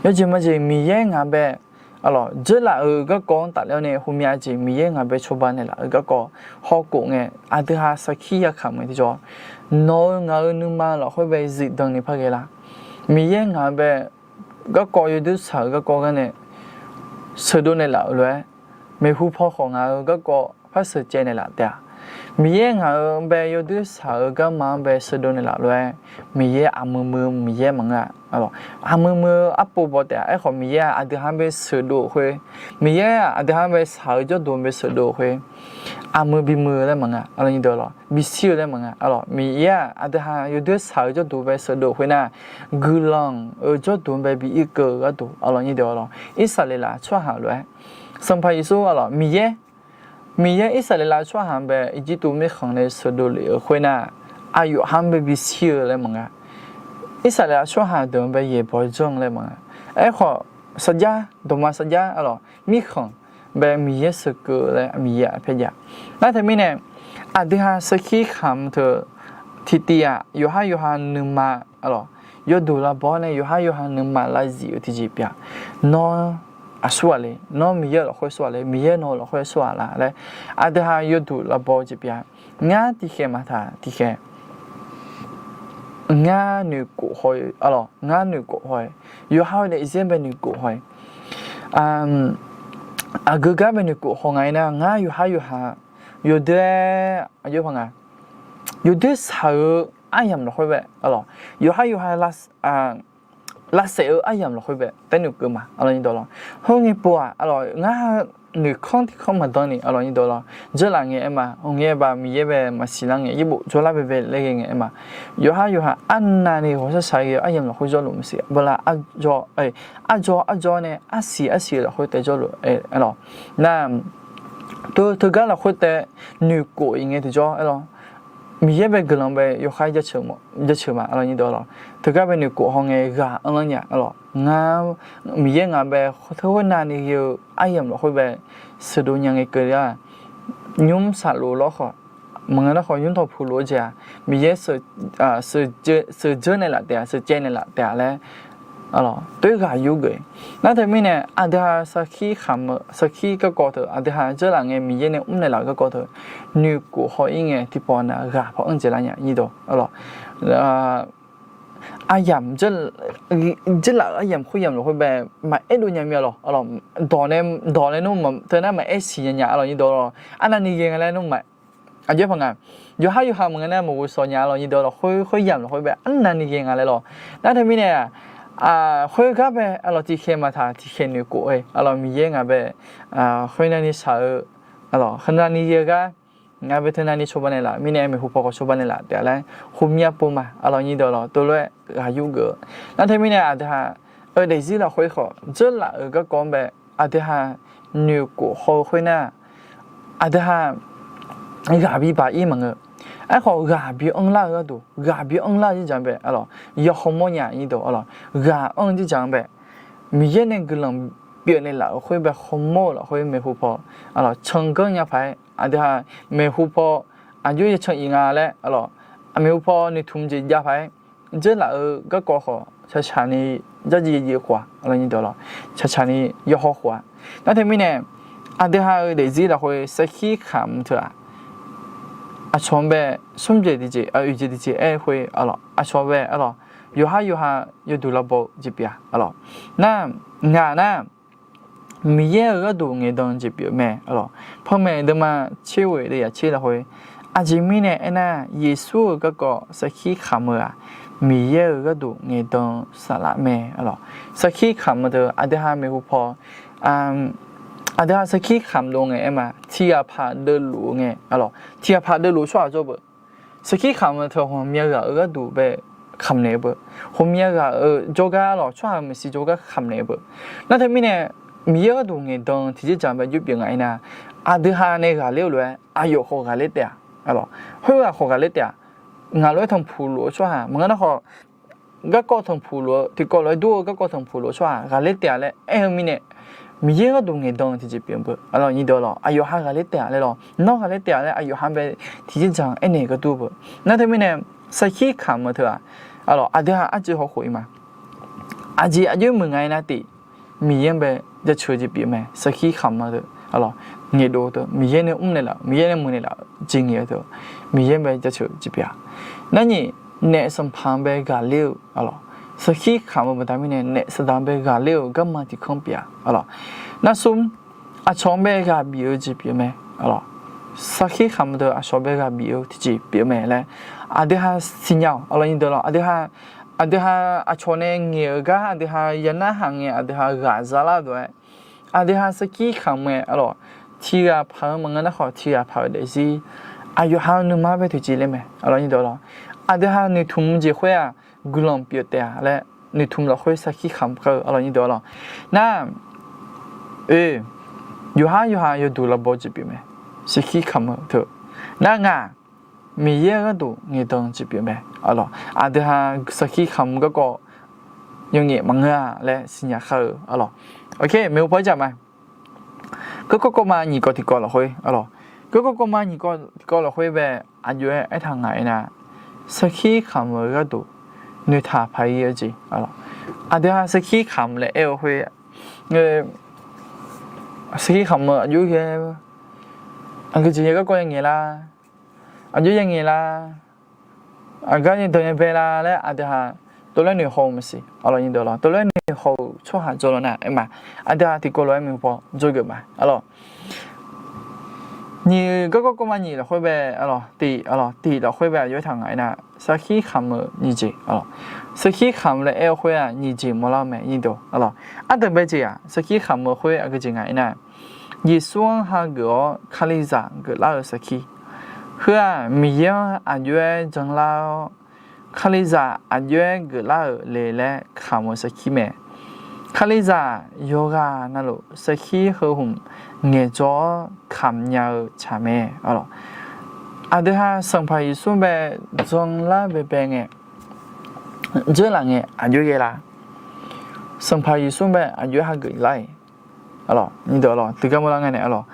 yawjeq majeq Miqyaer ngaq bae, arlawq, dzeurlaf-eu garkawv-anr tafler-awr nae ghawqmya jeq Miqyaer ngaq bae cawba naeqlaf-eu garkawv hawkhof ngae, aqdui ha sarkir ya kamq-aer tiqjawr, nawq-eu ngaq-euq nuima lafkhoer bae zifdan ni par ghae lar. Miqyaer ngaq bae garkawv yawdoer shaq-eu garkawv gar nae sheuqdov naeqlaf-euq lof-aer, maeqhu paw khawf ngaq-euq garkawv par sheuqcaev naeqlaf taef-a. Miqyaer ngaq-euq bae yawdoer shaq-eu garma-anr bae sheuqdov naeqlaf lof-aer, Miqyaer aqmui mui-eu Miqyaer maqngeur-a, arlawq. Aqmui mui-eu arpov baw taef-a. Aerkhawf Miqyaer-aq aqdui ha-anr bae sheuqdov-euq khoer, Miqyaer-aq aqdui ha-anr bae shaq-eu jawrduq bae sheuqdov-euq khoer, aqmui bimui-eu laer maqngeur, arlawq, bishir-eu laer maqngeur, arlawq. Miqyaer-aq aqdui ha yawdoer shaq-eu jawrduq bae sheuqdov-euq khoer nar, guiqlanq-euq jawrduq-anr bae bi irkeuv-eu gharduq, arlawq, arlawq, Irsaqleqlav tsawrhaq lof-aer, Sanqpaq Yeqsur, arlawq, Miqyaer, Miqyaer Irsaqleqlav tsawrhaq-anr bae Irjirtuv mirkhanq nae sheuqdov lef-euq khoer nar, aqyawf ha-anr bae bishir-eu laer maqngeur, Irsaqleqlav tsawrhaq deuq-anr bae yaeqbawq janr-eu laer maqngeur. Aerkhawf sarjax, dawqma sarjax, arlawq, mirkhanq bae Miqyaer sheuqkeuv laer Miqyaer-aq paerjav. Nar teumirnae aqdui ha sarkir kamq teu tiqtiv-aq, yawqhar yawqha nuima, arlawq, yawduq lavbaw-awr nae yawqhar yawqha nuima lavzif-eu tiqjeq pyeuf-a. Nawr aqsurghaq le, nawr Miqyaer lafkhoer surghaq le, Miqyaer nawq-eu lafkhoer surghaq la laer, aqdui ha yawduq lavbaw-eu jeq pyeuf-a. Ngar tiqkhaeq maqtaq tiqkhaeq, ngar noeqkhof haw-eu, arlawq, ngar noeqkhof haw-eu, yawqha-eu daefzir-anr bae noeqkhof haw-eu, aqgeu gar bae noeqkhof haw nga-aer nar, ngar yawqhar yawqha yawdoer, aqjox paq nga, yawdoer shaq-eu aryamq lafkhoer bae, arlawq, yawqhar yawqha la, lavsaef-eu aryamq lafkhoer bae taer noeqkeuv ma, aqlawq nyi dawq lawq. Heu ngae pov-aq, aqlawq, ngar noeqkanr tiqkanr maqdan ni, aqlawq nyi dawq lawq, dzeurlaf ngae aer ma, hawq ngae baf Miqyaer bae maqsiq lar ngae, yaerbof jawrlar baebae laer ghae ngae aer ma. Yawqhar yawqha arnavni ghawqshaq shaq ghae-eu aryamq lafkhoer jawrluf maqsiq, bala arjawr, arjawr arjawr nae arsiq arsiq-eu lafkhoer tae jawrluf, aqlawq. Nar, teu teugar lafkhoer tae noeqkhof-iq ngae tiqjawr, aqlawq, Miqyaer bae guiqlanq bae yawkhaer jaceuq ma, aqlawq nyi dawq lawq. Teugar bae noeqkhof haw ngae ghaq anrlar nya, aqlawq. Ngar, Miqyaer ngaq bae teu khoernavni ghae-eu aryamq lafkhoer bae sheuqdov nya ngae keuvle-a. Nymr saqlof lawr khawf, maqngeur nar khawf nymr tawq puq lof-eu jeq-aq, Miqyaer sheuqdzeur naeqlaf taef-a, sheuqcaev naeqlaf taef-a laer, aqlawq, toer ghaq yur geuf. Nar teumirnae aqdui ha sarkir khamq-eu sarkir garkawv teu, aqdui ha dzeurlaf ngae Miqyaer nae mr naeqlaf-eu garkawv teu, noeqkhof haw-ir ngae tiqpawf nav ghaq paw anr dzaeqlar nya nyi dawq, aqlawq. Aryamq, dzeurlaf-euq aryamq khoeryamq lafkhoer bae maqaer dov nya mir-a lawq, aqlawq. Dawq nae, dawq nae nmr teu nar maqaer siq nya nya, aqlawq nyi dawq lawq. Arnavni ghae nga laer nmr ma, aqjox paq nga. Yawqhar yawqha maqngeur nar maqghof shawq nya, aqlawq nyi dawq lawq, khoer khoeryamq lafkhoer bae arnavni ghae nga laer lawq. Nar teumirnae, khoergar bae, aqlawq, tiqkhaeq maqtaq tiqkhaeq noeqkhof-eu, aqlawq, Miqyaer ngaq bae khoernavni shaq-eu, aqlawq, khoernavni ghae-eu gar, ngaq bae teunavni cawba naeqlaf mirnae maeqhu paw khawf cawba naeqlaf taef-a laer, ghawqmya pov ma, aqlawq nyi dawq lawq, teulof-aer ghaq yur geuf-eu. Nar teumirnae aqdui ha-eu daefzir lafkhoer khawf dzeurlaf-euq garkawv-anr bae, aqdui ha noeqkhof haw-eu khoernar, aqdui ha ghaq bibaq-ir maqngeur. Aerkhawf ghaq bi anrlar-eu gharduq, ghaq bi anrlar-eu jirdzaq-anr bae, aqlawq, ya hawmawr nya nyi dawq, aqlawq, ghaq anr-eu jirdzaq-anr bae, Miqyaer nae guiqlanq pyeuf naeqlaf-euq khoer bae hawmawr-eu lafkhoer maeqhu paw, aqlawq, canganr nya paq-aer, aqdui ha maeqhu paw aqjox ya can-iq nga laer, aqlawq, maeqhu paw noeqtmq jeq jav paq-aer, dzeurlaf-eu garkawv khawf shaqshaq ni, jarjir jav khof-a, aqlawq nyi dawq lawq, shaqshaq ni yawhaw khof-a. Nar teumirnae, aqdui ha-eu daefzir lafkhoer sarkir khamq teu-aq, aqcawq-anr bae smr jeq tiqjeq, oeq jeq tiqjeq aer-eu khoer, aqlawq, aqcawq bae, aqlawq, yawqhar yawqha yawduq lavbaw-eu jeq pyeuf-a, aqlawq. Nar, ngaq nar, Miqyaer-euq gharduq ngaeqdan-eu jeq pyeuf mae, aqlawq. Panmaeq deuvma tser ghoeq deuvyaq tser lafkhoer, aqjeq mirnae aernar, Yeqsur-euq garkawv sarkir khamq-eu-aq, Miqyaer-euq gharduq ngaeqdan-eu saflar mae, aqlawq. Sarkir khamq-eu teu aqdui ha maeqhu paw, aqdui ha sarkir khamq dov ngae aer ma, tiqghaq paq deuvluf-eu ngae, aqlawq, tiqghaq paq deuvluf-eu tsawrhaq jawr beu. Sarkir khamq-eu teu ghawqmya ghaq-euq gharduq bae khamq naeq-eu beu. Ghawqmya ghaq-euq jawrgar, aqlawq, tsawrhaq-euq maeqshi jawrgar khamq naeq-eu beu. Nar teumirnae, Miqyaer gharduq ngaeqdan-eu tiqjeqjaq bae jur pyeuf nga aernar, aqdui ha nae ghaqler-eu lof-aer aqyawf khawf ghaqler taef-a, aqlawq, khoerghaq khawf ghaqler taef-a. Ngaq lof-aer tanqpuq luf-eu tsawrhaq maqngeur nar khawf, garkawv tanqpuq luf-eu tiqkawv lof-aer dur-eu garkawv tanqpuq luf-eu tsawrhaq ghaqler taef-a laer aer-eu mirnae, Miqyaer gharduq ngaeqdan-eu tiqjeq pyeuf beu, aqlawq nyi dawq lawq, aqyawf ha ghaqler taef-a laer lawq, nawr ghaqler taef-a laer aqyawf ha bae tiqjeqjaq aernaeq gardeur beu. Nar teumirnae, sarkir khamq-eu teu-aq, aqlawq, aqdui ha arcuiv hawkhof-ir ma. Aqjeq aqjox muiq nga aernar tif, Miqyaer-anr bae jaceuq-eu jeq pyeuf mae. Sarkir khamq-eu teu, aqlawq, ngaeqdov teu, Miqyaer nae mr naeqlaf, Miqyaer nae muiq naeqlaf-eu jeq ngaeq-eu teu, Miqyaer-anr bae jaceuq-eu jeq pyeuf-a. Narnyiq, naef sanqpaq-anr bae ghaqler-eu, aqlawq, sarkir khamq-eu baqda mirnae naef saqdaq-anr bae ghaqler-eu garma tiqkanr pyeuf-a, aqlawq. Nar smr, aqcawq-anr bae ghaq bif-eu jeq pyeuf mae, aqlawq. Sarkir khamq-eu teu aqcawq bae ghaq bif-eu tiqjeq pyeuf mae laer aqdui ha siqnya-awq, aqlawq nyi dawq lawq, aqdui ha, aqdui ha aqcawq nae ngaeq-euq gar aqdui ha ya narhaq ngae aqdui ha ghaq zalar-eu lof-aer, aqdui ha sarkir khamq mae, aqlawq, tiqghaq paq-eu maqngeur nar khawf tiqghaq paq-eu daefzir, aqyawf ha-eu nuima bae toeqciv ler mae, aqlawq nyi dawq lawq. Aqdui ha noeqtmq jeq khoer-aq, guiqlanq pyeuf taef-a laer noeqtmq lafkhoer sarkir khamq kar-eu, aqlawq nyi dawq lawq. Nar, oe, yawqhar yawqha yawduq lavbaw jeq pyeuf mae. Sarkir khamq-eu teu. Nar ngaq, Miqyaer-euq gharduq ngaeqdan jeq pyeuf mae, aqlawq. Aqdui ha sarkir khamq garkawv yawngaef maqngeur-a laer siqnya kar-eu, aqlawq. Ok, maeqhu paw-aer jaq ma. Garkawv kawvma nyiq kawv tiqkawv lafkhoer, aqlawq. Garkawv kawvma nyiq kawv tiqkawv lafkhoer bae aqjox-aer aertaq nga aernar, sarkir khamq-eu gharduq noeqtaq paq-ir-eu jeq, aqlawq. Aqdui ha sarkir khamq laer aer-eu khoer, sarkir khamq-eu aqjox ghae, aqgeujeq ya garkawv ya ngaeq lar, aqjox ya ngaeq lar, aqgar ni dawq ya bae lar laer aqdui ha tov laer noeqhaw-eu maqsiq, aqlawq nyi dawq lawq, tov laer noeqhaw-eu tsawrhaq jawr lawq nar aer ma. Aqdui ha tiqkawv lof-aer maeqhu paw jawrgeuf ma, aqlawq. Nyiq garkawv kawv ma nyiq lafkhoer bae, tif, tif lafkhoer bae aqjox-aer taq ngaq-aer nar, sarkir kamq-eu nyiq jeq, sarkir kamq laer aer-eu khoer-aq nyiq jeq mawrlar-eu mae, nyiq deuq, arlawq. Ardanqbae jeq-aq sarkir kamq-eu khoer aqgeu jeq ngaq-aer nar, Yeqsur-anr hageuf-awr Kalizaq geuflar-eu sarkir. Heu-aq Miqyaer-anr aqjox-aer janlar-awr, Kalizaq aqjox-aer geuflar-euq le laer kamq-eu sarkir mae. Kalizaq yawqghaq navluf sarkir heu hmq ngaeqjawr-awr kamq nya-eu tsaq mae, arlawq. Aqdui ha Sanqpaq Yeqsur bae janlar baebae ngae, dzeurlaf ngae aqjox ghae la? Sanqpaq Yeqsur bae aqjox-aer hageuf lar-iq, arlawq, nyiq deuq, arlawq, tiqgar mawrlar ngae nae, arlawq.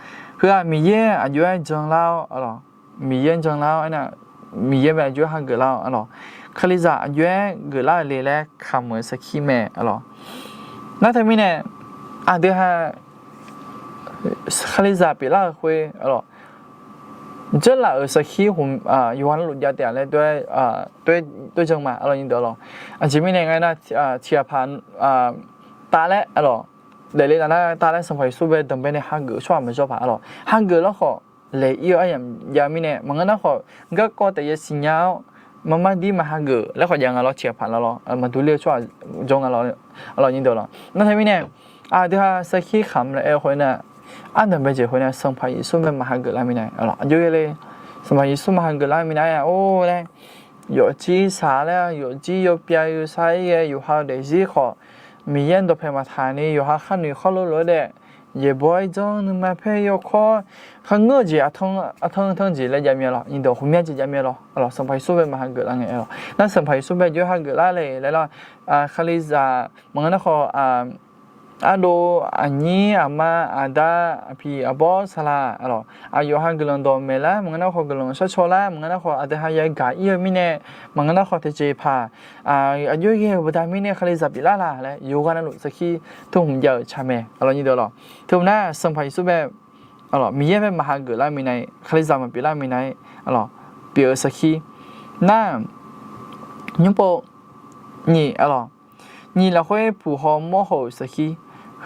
Heu-aq Miqyaer aqjox-aer janlar-awr, arlawq, Miqyaer janlar-awr aernar, Miqyaer bae aqjox-aer hageuf lar-awr, arlawq, Kalizaq aqjox-aer geuflar-euq le laer kamq-eu sarkir mae, arlawq. Nar teumirnae aqdui ha Kalizaq pyeuflar-euq khoer, arlawq, dzeurlaf-euq sarkir yawqghaq navluf jav taef-a laer toer jan ma, arlawq, nyiq deuq, arlawq. Aqjeq mirnae ngar nar, tiqghaq paq taf laer, arlawq, daefle taf nar taf laer Sanqpaq Yeqsur bae danqbae nae hageuf-eu tsawrhaq maqjawr paq, arlawq, hageuf lar khawf laeq-ir-eu aryamq jav mirnae maqngeur nar khawf, garkawv taef ya siqnya-awr marmar dir maqhageuf laer khawf jav nga lawr, tiqghaq paq lawr, maqdur ler-eu tsawrhaq jawr nga lawr, arlawq, nyiq deuq, arlawq. Nar teumirnae aqdui ha sarkir kamq laer aer-eu khoer nar, ardanqbae jeq khoer nar Sanqpaq Yeqsur bae maqhageuf lar mirnae, arlawq, aqjox ghae le? Sanqpaq Yeqsur maqhageuf lar mirnae-a or laer, yawfjir saq laer, yawfjir yawpyav yawsar-ir ghae yawqha-eu daefzir khawf, Miqyaer dawqpaeq maqtaq ni yawqha khar noeq khar lor lof-aer daef, yaeqbawq-aer janr nuima paer yawkawr, kharngeur-eu jeq aqtanq tanq jeq laer jav mir-a lawr, nyiq deuq, ghawqmya jeq jav mir-a lawr, arlawq, Sanqpaq Yeqsur bae maqhageuf lar ngae, arlawq. Nar Sanqpaq Yeqsur bae aqjox-aer hageuf lar le laer lawr, Kalizaq maqngeur nar khawf, ardov, aqnyir, aqma, aqda, aqpiq aqbawr, saqlaq, arlawq, aqyawf ha guiqlanq dawq maeq lar, maqngeur nar khawf guiqlanq shawrcaw lar, maqngeur nar khawf aqdui ha yagaq-ir-eu mirnae, maqngeur nar khawf tiqjeq paq aqjox ghae-euq baqda mirnae Kalizaq pyeuflar la laer yawqghaq navluf sarkir teu hmq jav-euq tsaq mae, arlawq, nyiq deuq, arlawq. Teu hmq nar Sanqpaq Yeqsur bae, arlawq, Miqyaer bae maqhageuf lar mirnae, Kalizaq maqpyeuf lar mirnae, arlawq, pyeuf-eu sarkir nar, nymrpov nyiq, arlawq, nyiq lafkhoer puq haw mawr haw-euq sarkir.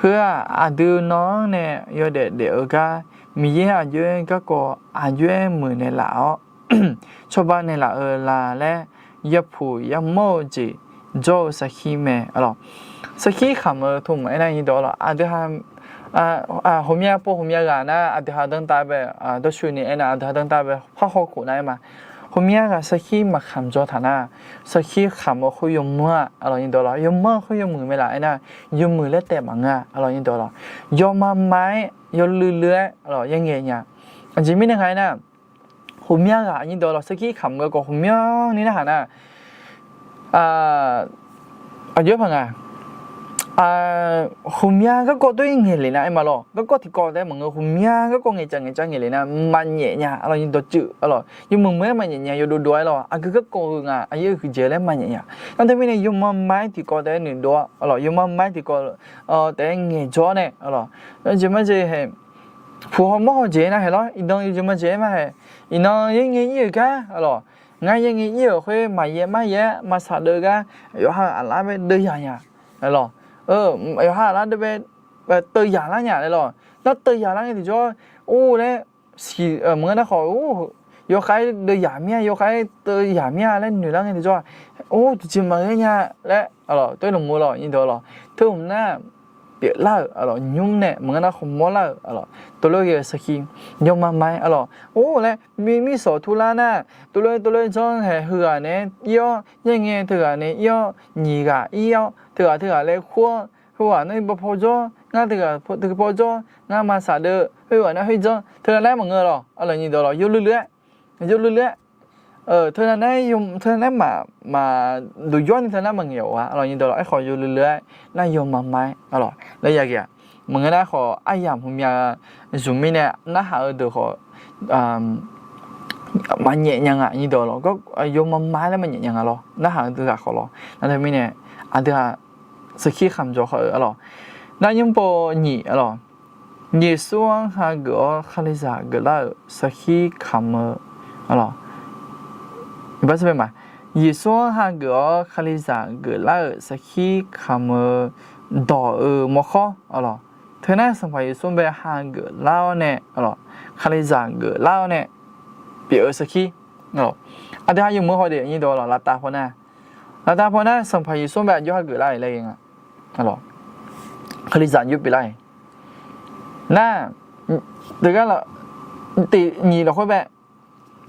Heu-aq aqdui nawr-anr nae yawdaef daef-eu gar, Miqyaer aqjox-aer garkawv aqjox-aer muiqnaeq laf-awr cawba naeqlaf-eu la laer yapuq yamawr-eu jeq jawr-eu sarkir mae, arlawq. Sarkir kamq-eu teu hmq aernar, nyiq deuq, arlawq, aqdui ha ghawqmya pov ghawqmya ghaq nar aqdui ha danrtav bae, dawrcoeni aernar aqdui ha danrtav bae parhaw khof nar aer ma. Ghawqmya ghaq sarkir maqkamq jawr taq nar, sarkir kamq-eu khoer yawmuiq-a, arlawq, nyiq deuq, arlawq, yawmuiq-a khoer yawmuiq mae laf aernar, yawmuiq laer taef maqngeur-a, arlawq, nyiq deuq, arlawq. Yawma ma-aer yawluiv luiv-aer, arlawq, yaer ngaeq nya. Aqjeq mirnae nga aernar, ghawqmya ghaq, nyiq deuq, arlawq, sarkir kamq-eu garkawv ghawqmya ni narhaq nar, aqjox-aer paq nga, ghawqmya garkawv dov-ir ngaeq lef nar aer ma lawr. Garkawv tiqkawv taef-aer maqngeur, ghawqmya garkawv ngaeqcav ngaeqcav ngaeq lef nar maqnyaef nya, arlawq, nyiq deuq, arlawq, yawmuiq muiq-aer maqnyaef nya, yawdov dov-aer lawr. Aqgeu garkawv heu nga, aqyaer-eu huiqdzaeq laer maqnyaef nya. Nar teumirnae yawma ma-aer tiqkawv taef-aer noeqdov-awr, arlawq, yawma ma-aer tiqkawv taef-aer ngaeqjawr-awr nae, arlawq, jeq ma jeq haeq, puq haw mawr haw jeq nar haeq lawr. Iqnan yawjeq ma jeq-aer ma haeq. Iqnan yaer ngae ir-euq gar, arlawq, ngar yaer ngae ir-euq khoer maqyaef maryaef-aer maqsaq deuv gar, yawqha-euq aqlar bae deuv yaq nya, arlawq. Yawqha aqlar deuv bae teuv yaq lar nya laer lawq. Nar teuv yaq lar ngae tiqjawr, or laer siq, maqngeur nar khawf, yawkhav-aer deuv yaq mir-a, yawkhav-aer teuv yaq mir-a laer noeq lar ngae tiqjawr-aq, or, tiqjeq maqghae nya laer, arlawq, tov-aer lmq-eu lawq, nyiq deuq, arlawq. Teu hmq nar pyeuflar-euq, arlawq, nymr nae maqngeur nar khawf mawrlar-euq, arlawq, tov lof ghae-eu sarkir, yawma ma-aer, arlawq, or laer, mir, mirshawq turlar nar, tov lof, tov lof janr haeq, heughaq naeq-aer ir-awr, yaer ngae teughaq nae ir-awr, nyiq ghaq ir-awr, teughaq teughaq laer kur-awr, heughaq nar baw paw jawr, ngar teughaq teu paw jawr, ngar maqsaq deuv, khoerghaq nar khoer janr, teunav nar maqngeur lawq, arlawq, nyiq deuq, arlawq, yawluiv luiv-aer, yawluiv luiv-aer, teunav nar, teunav nar maq, maqduq jawr ni teunav nar maqngaeq-awq-a, arlawq, nyiq deuq, arlawq. Aerkhawf yawluiv luiv-aer nar yawma ma-aer, arlawq, laer yagaq-a. Maqngeur nar khawf aryamq hmqmya zmq mirnae narhaq-eu deuq khawf maqnyaef nya nga, nyiq deuq, arlawq. Yawma ma-aer laer maqnyaef nya nga lawr, narhaq-eu deuq ghaq khawf lawr. Nar teumirnae aqdui-aq sarkir kamq jawr khawf-eu, arlawq. Nar nymr pov nyiq, arlawq, Yeqsur-anr hageuf-awr Kalizaq geuflar-euq sarkir kamq-eu, arlawq, Yeqsur-anr hageuf-awr Kalizaq geuflar-euq sarkir kamq-eu dawq-eu mawrkhawr, arlawq, Teunar Sanqpaq Yeqsur bae hageuf lar-awr nae, aqlawq, Kalizaq geuflar-awr nae pyeuf-eu sarkir, aqlawq, aqdui ha yawmuiq haw de, aqnyir dawq, aqlawq, laftav pawnar, laftav pawnar Sanqpaq Yeqsur bae aqjox hageuf lar-euq laer ghae nga, aqlawq, Kalizaq aqjox pyeuflar-euq nar, teugar laf, tiq nyiq lafkhoer bae,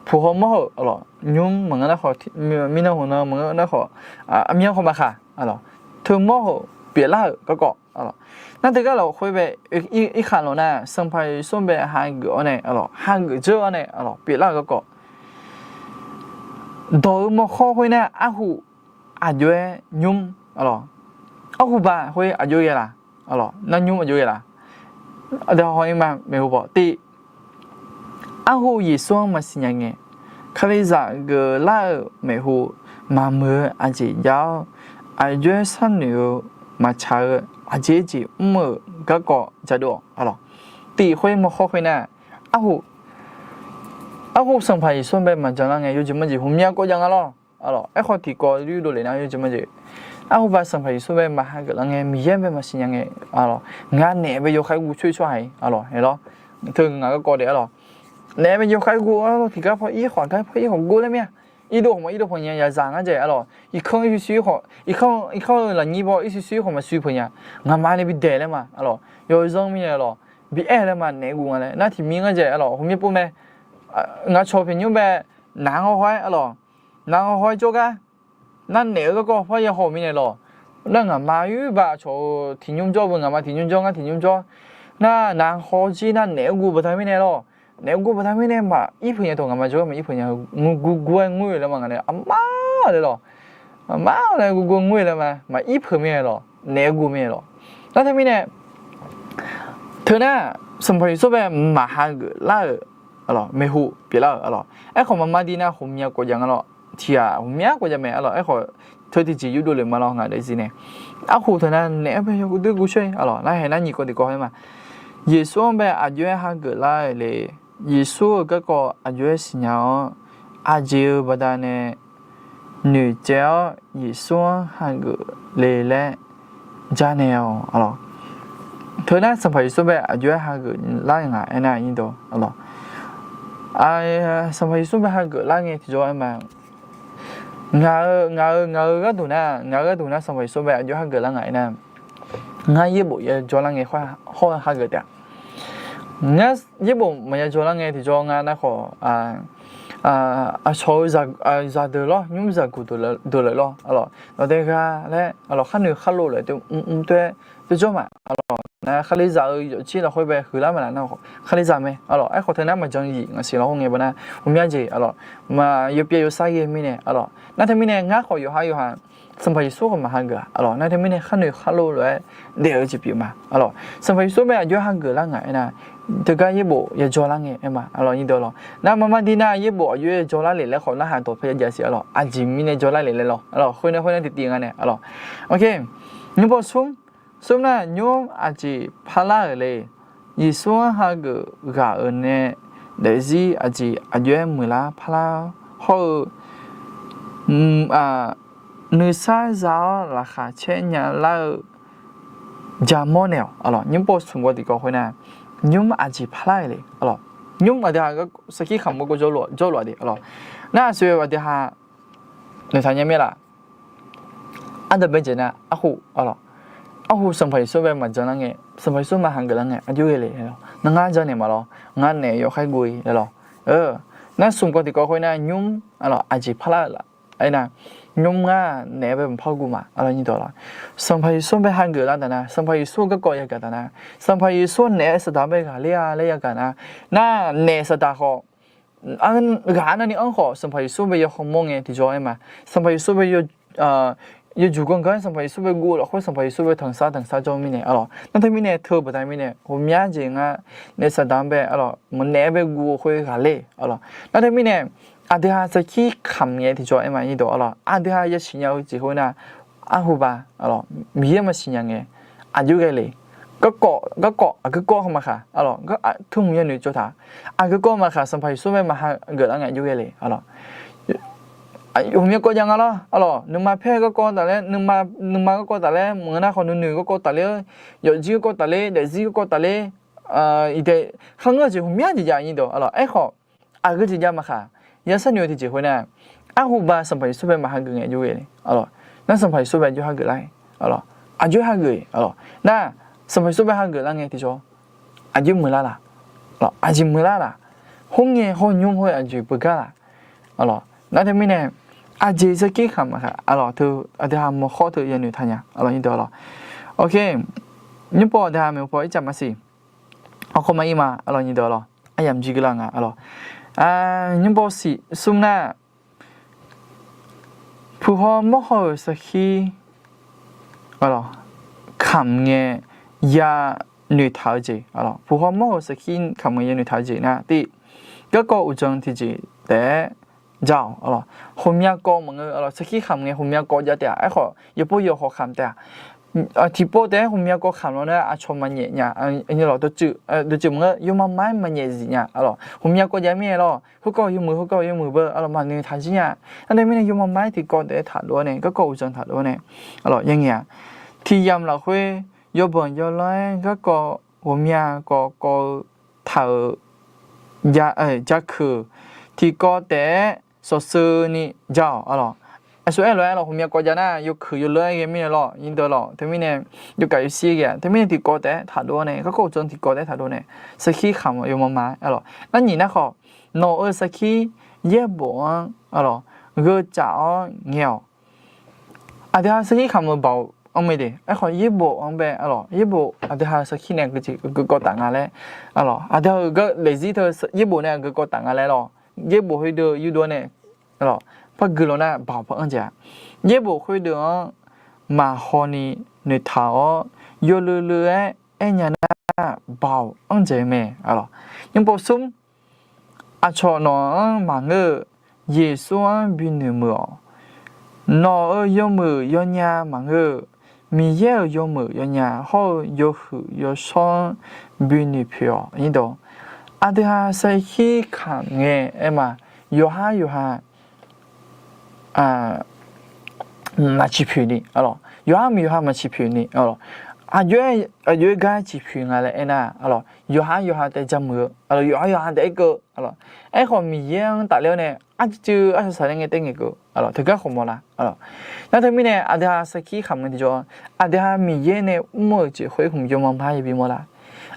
puq haw mawr heuq, aqlawq, nymr maqngeur nar khawf, mirnan hawq nan maqngeur nar khawf, aqmyan khawf maqkhaq, aqlawq, teu mawr heuq pyeuflar-euq garkawv, aqlawq, nar teugar lafkhoer bae, irkhaq lawq nar Sanqpaq Yeqsur bae hageuf-awr nae, aqlawq, hageuf dzeur-awr nae, aqlawq, pyeuflar-euq garkawv, dawq-eu mawrkhawr khoer nar arhu aqjox-aer nymr, aqlawq, arhu ba khoer aqjox ghae laf, aqlawq, nar nymr aqjox ghae laf, aqdui haw-ir ma maeqhu paw tiq, arhu Yeqsur-anr maqsiq nya ngae, Kalizaq geuflar-euq maeqhu maqmuiq-eu aqjeq jav-awr, aqjox-aer sharnoeq-eu maqtsaq-eu aqjeq jeq mr-euq garkawv jadov-awq, aqlawq, tiq khoer mawrkhawr khoer nar, arhu, arhu Sanqpaq Yeqsur bae maqjan lar ngae yawjeq marjeq ghawqmya kawv jav nga lawr, aqlawq, aerkhawf tiqkawv yurdov lef nar yawjeq marjeq, arhu ba Sanqpaq Yeqsur bae maqhageuf lar ngae, Miqyaer bae maqsiq nya ngae, aqlawq, ngar naef bae yawkhaer guv coer tsawrhaq-ir, aqlawq, aerlawr, teu ngaq garkawv daef, aqlawq, naef bae yawkhaer guv, aqlawq, tiqgar paw ir khawf gar paw ir khawf guv laer mir-a, irdov khawf ma irdov peuq nya, yaqzaq ngar dzaeq, aqlawq, irkanr irshuir shuir khawf, irkanr, irkanr-eu lafnyir paw irshuir shuir khawf maqshuir peuq nya, ngaqma nae bi daeq laer ma, aqlawq, yawzanr mirnae, aqlawq, bi aer laer ma naef guv nga laer nar tiqmir ngar dzaeq, aqlawq, ghawqmya pov mae, ngaq cawq pyaeqnymr bae naq-anr haw haw-aer, aqlawq, naq-anr haw haw-aer jawrgar nar naef-eu garkawv parya haw-euq mirnae lawq, nar ngaqma yur ba cawq-eu tiqnymr jawr beu, ngaqma tiqnymr jawr, ngar tiqnymr jawr, nar naq-anr haw jir nar naef-aer guv baqda mirnae lawq, naef-aer guv baqda mirnae maqir peuq nya tawq, ngaqma jawrgar maqir peuq nya, guv guv-aer ngoer-eu laer ma ngaq nae aqmar laer lawq, aqmar laer guv guv ngoer-eu laer ma, maqir peuq mirnae lawq, naef-aer guv mirnae lawq, nar teumirnae teunar Sanqpaq Yeqsur bae maqhageuf lar-euq, aqlawq, maeqhu pyeuflar-euq, aqlawq, aerkhawf maqma di nar ghawqmya kawv jav nga lawr, tiq ghaq ghawqmya kawv jav mae, aqlawq, aerkhawf teu tiqjeq yurdov lef ma lawr ngaq daefzir nae, arhu teunar naef-aer bae yawguv doer guv coer, aqlawq, nar hae nar nyiq kawv tiqkawv haer ma, Yeqsur-anr bae aqjox-aer hageuf lar-euq le, Yeqsur-euq garkawv aqjox-aer siqnya-awr, aqjeq-eu baqdanae noeqtsaev-awr Yeqsur-anr hageuf le laer janaeq-awq, aqlawq, teunar Sanqpaq Yeqsur bae aqjox-aer hageuf lar ngaq aernar, aqlawq, Sanqpaq Yeqsur bae hageuf lar ngae tiqjawr aer ma, ngaq-eu ngaq-eu ngaq-eu gharduq nar, ngaq-eu gharduq nar Sanqpaq Yeqsur bae aqjox hageuf lar ngaq aernar, ngar yaerbof yajawr lar ngae hawr-eu hageuf taef-a. Ngar yaerbof maqya jawr lar ngae tiqjawr ngar nar khawf, aqcawq-eu zaqdeuq lawr, nymr zaqguq deuq lawr, aqlawq, nawqdae gha laer, aqlawq, kharnoeq kharlov lof-aer teu mr mr tae-aer teu jawr ma, aqlawq, nar Kalizaq-eu yawfjir lafkhoer bae huiqlar ma laf nar khawf Kalizaq mae, aqlawq, aerkhawf teunar maqjan yif ngaq siq lawr hawr ngae bawnar ghawqmya jeq, aqlawq, ma yawpyaev yawsar ghae mirnae, aqlawq, nar teumirnae ngar khawf yawqha yawqha Sanqpaq Yeqsur khawf maqhageuf-a, aqlawq, nar teumirnae kharnoeq kharlov lof-aer daef-eu jeq pyeuf ma, aqlawq, Sanqpaq Yeqsur bae aqjox hageuf lar ngaq aernar, teugar yaerbof yajawr lar ngae aer ma, aqlawq, nyiq dawq lawq, nar maqma di nar yaerbof aqjox yajawr lar lef laer khawf narhaq dawq paer jav siq, aqlawq, aqjeq mirnae jawr lar lef laer lawq, aqlawq, khoernar khoernar tiqtiv nga nae, aqlawq, ok, nymr paw smr, smr nar nymr aqjeq parlar-euq le. Yeqsur-anr hageuf ghaq-euq nae daefzir aqjeq aqjox-aer muiqlar parlar hawr-eu, nuisar za-awr laqkhaq caer nya lar-eu jamawr naeq-awq, aqlawq, nymr paw smq gawr tiqkawv khoernar, nymr aqjeq parlar-euq le, aqlawq, nymr aqdui-aq sarkir khamq-eu gawr jawrluf-a de, aqlawq, nar aqsur aqdui-aq noeqtaq nya mir laf. Ardanqbae jeq nar arhu, aqlawq, arhu Sanqpaq Yeqsur bae maqjan lar ngae, Sanqpaq Yeqsur maqhageuf lar ngae aqjox ghae le, nar ngar janaeq ma lawr, ngar naef yawkhaer guv-ir lawr, nar smq gawr tiqkawv khoernar nymr, aqlawq, aqjeq parlar-euq laf, aernar, nymr ngar naef-aer bae maqpar guv ma, aqlawq, nyiq dawq lawq, Sanqpaq Yeqsur bae hageuf lar taf nar, Sanqpaq Yeqsur garkawv yagaq taf nar, Sanqpaq Yeqsur naef-aer Saqdaq bae ghaqler-a laer yagaq nar, nar naef Saqdaq khawf ghaq arnavni anr khawf Sanqpaq Yeqsur bae yawkhawq mawr ngae tiqjawr aer ma. Sanqpaq Yeqsur bae yawjuq ganr ganr-aer Sanqpaq Yeqsur bae guv-eu lafkhoer Sanqpaq Yeqsur bae tanqsar tanqsar jawr mirnae, aqlawq, nar teumirnae teu baqda mirnae ghawqmya jeq ngar naef Saqdaq bae, aqlawq, maqnaef-aer bae guv-eu khoer ghaqler, aqlawq, nar teumirnae aqdui-aq sarkir kamq ngae tiqjawr aer ma, nyiq dawq, aqlawq, aqdui-aq yasiq nya-eu jeq khoernar, arhu ba, aqlawq, Miqyaer maqsiq nya ngae aqjox ghae le. Garkawv, garkawv aqgeu kawv heu maqkhaq, aqlawq, tmr yanoeq tsov taq, aqgeu kawv maqkhaq Sanqpaq Yeqsur bae maqhageuf lar ngae aqjox ghae le, aqlawq, Ghawqmya kawv jav nga lar, arlawq, nuima paer garkawv tafler, nuima garkawv tafler, maqngeur nar khawf nuinoeq garkawv tafler, yawfjir garkawv tafler, daefzir garkawv tafler, iqdae kharngeur-eu jeq ghawqmya jeq jav nyir deuq, arlawq. Aerkhawf, aqgeu jeq jav maqkhaq, yasar noeq-eu tiqjeq khoer nar, arhuba Sanqpaq Yeqsur bae maqhageuf ngae jov-aer, arlawq, nar Sanqpaq Yeqsur bae aqjox hageuf lar, arlawq, aqjox hageuf-iq, arlawq, nar Sanqpaq Yeqsur bae hageuf lar ngae tiqjawr, aqjox muiqlar laq, aqjeq muiqlar laq, khoerngae hawnymr khoer aqjeq beugar laq, arlawq. Nar teumirnae, aqjeq sarkir khamq maqkhaq, arlawq, teu aqdui ha mawkhawr teu yanoeq taq nya, arlawq, nyir deuq, arlawq. Ok, nymrpov aqdui ha maeqhu paw ircaf maqsiq, awqkawq maqir ma, arlawq, nyir deuq, arlawq, aryamq jir gui lar nga, arlawq. Nymrpov siq smr nar, puqhaw mawrhaw-euq sarkir, arlawq, kamq ngae yanoeq taq-eu jeq, arlawq, puqhaw mawrhaw-euq sarkir kamq ngae yanoeq taq-eu jeq nar, tiq, garkawv uqdzan tiqjeq taef-aer ja-awq, arlawq. Ghawqmya kawv maqngeur, arlawq, sarkir kamq ngae ghawqmya kawv jav taef-a. Aerkhawf, yawqpov yawqkhawq kamq taef-a. Tiqpov taef-aer ghawqmya kawv kamq law nar aqcawq maqnyaef nya, dawqtsuif maqngeur, yawmama-aer maqnyaef zif nya, arlawq. Ghawqmya kawv jav mirnae lawr, khoerkawv yawmuiq, khoerkawv yawmuiq beu, arlawq, maqnoeq taq jir nya. Nar teumirnae yawmama-aer tiqkawv taef-aer taqdov-awr nae, garkawv uqdzan taqdov-awr nae, arlawq, yaer ngae-a, tiqyamq lafkhoer yawbanq yawlanr-aer garkawv ghawqmya kawv kawv-eu taq-euq ja, ja keuq-euq tiqkawv taef-aer sawqsheuni ja-awq, arlawq. Aqsur aer lof-aer lawq, ghawqmya kawv jav nar yawkeuq yawleur-aer ghae mirnae lawr, nyir deuq, arlawq. Teumirnae yawkaq yawshir ghae-a. Teumirnae tiqkawv taef-aer taqdov-awr nae, garkawv uqdzan tiqkawv taef-aer taqdov nae, sarkir kamq-eu yawmama, arlawq. Nar nyiq nar khawf, nawq-euq sarkir yaerbof-anr, arlawq, gheu caf-awr ngae-awq. Aqdui ha sarkir kamq-eu baoq anr mae de. Aerkhawf yaerbof-anr bae, arlawq, yaerbof aqdui ha sarkir nae geu kawv taf nga laer, arlawq, aqdui ha-euq gar daefzir teu yaerbof nae aqgeu kawv taf nga laer lawr. Yaerbof khoerdeuv yurdov-awr nae, arlawq, par gui law nar baoq par anr dzaeq-a. Yaerbof khoerdeuv-anr maqhaw ni noeqtaq-awr yawleu leu-aer aernya nar baoq anr dzaeq mae, arlawq. Nymrpov smr, aqcawq nawq-anr maqngeur-eu, Yeqsur-anr binoeq meuq-awq. Nawq-euq yawmuiq yawnya maqngeur-eu, Miqyaer-euq yawmuiq yawnya hawr-eu yawhuiq yawshawr-anr binoeq poeq-awq. Aqdui ha sarkir kamq ngae aer ma, yawqha yawqha maqciq poeq ni, arlawq, yawqha mq yawqha maqciq poeq ni, arlawq, aqjox-aer gar ciq poeq nga laer aernar, arlawq, yawqha yawqha taef jamuiq-eu, arlawq, yawqha yawqha taef-aer keuv, arlawq. Aerkhawf Miqyaer-anr tafler-awr nae arcuiv cuiv arsaq saq laer ngae taer ngaeqkeuv, arlawq, teugar khawf mawf lar, arlawq. Nar teumirnae aqdui ha sarkir kamq-eu tiqjawr, aqdui ha Miqyaer nae mr-euq jeq khoer hmq yawmama yabi mawr lar.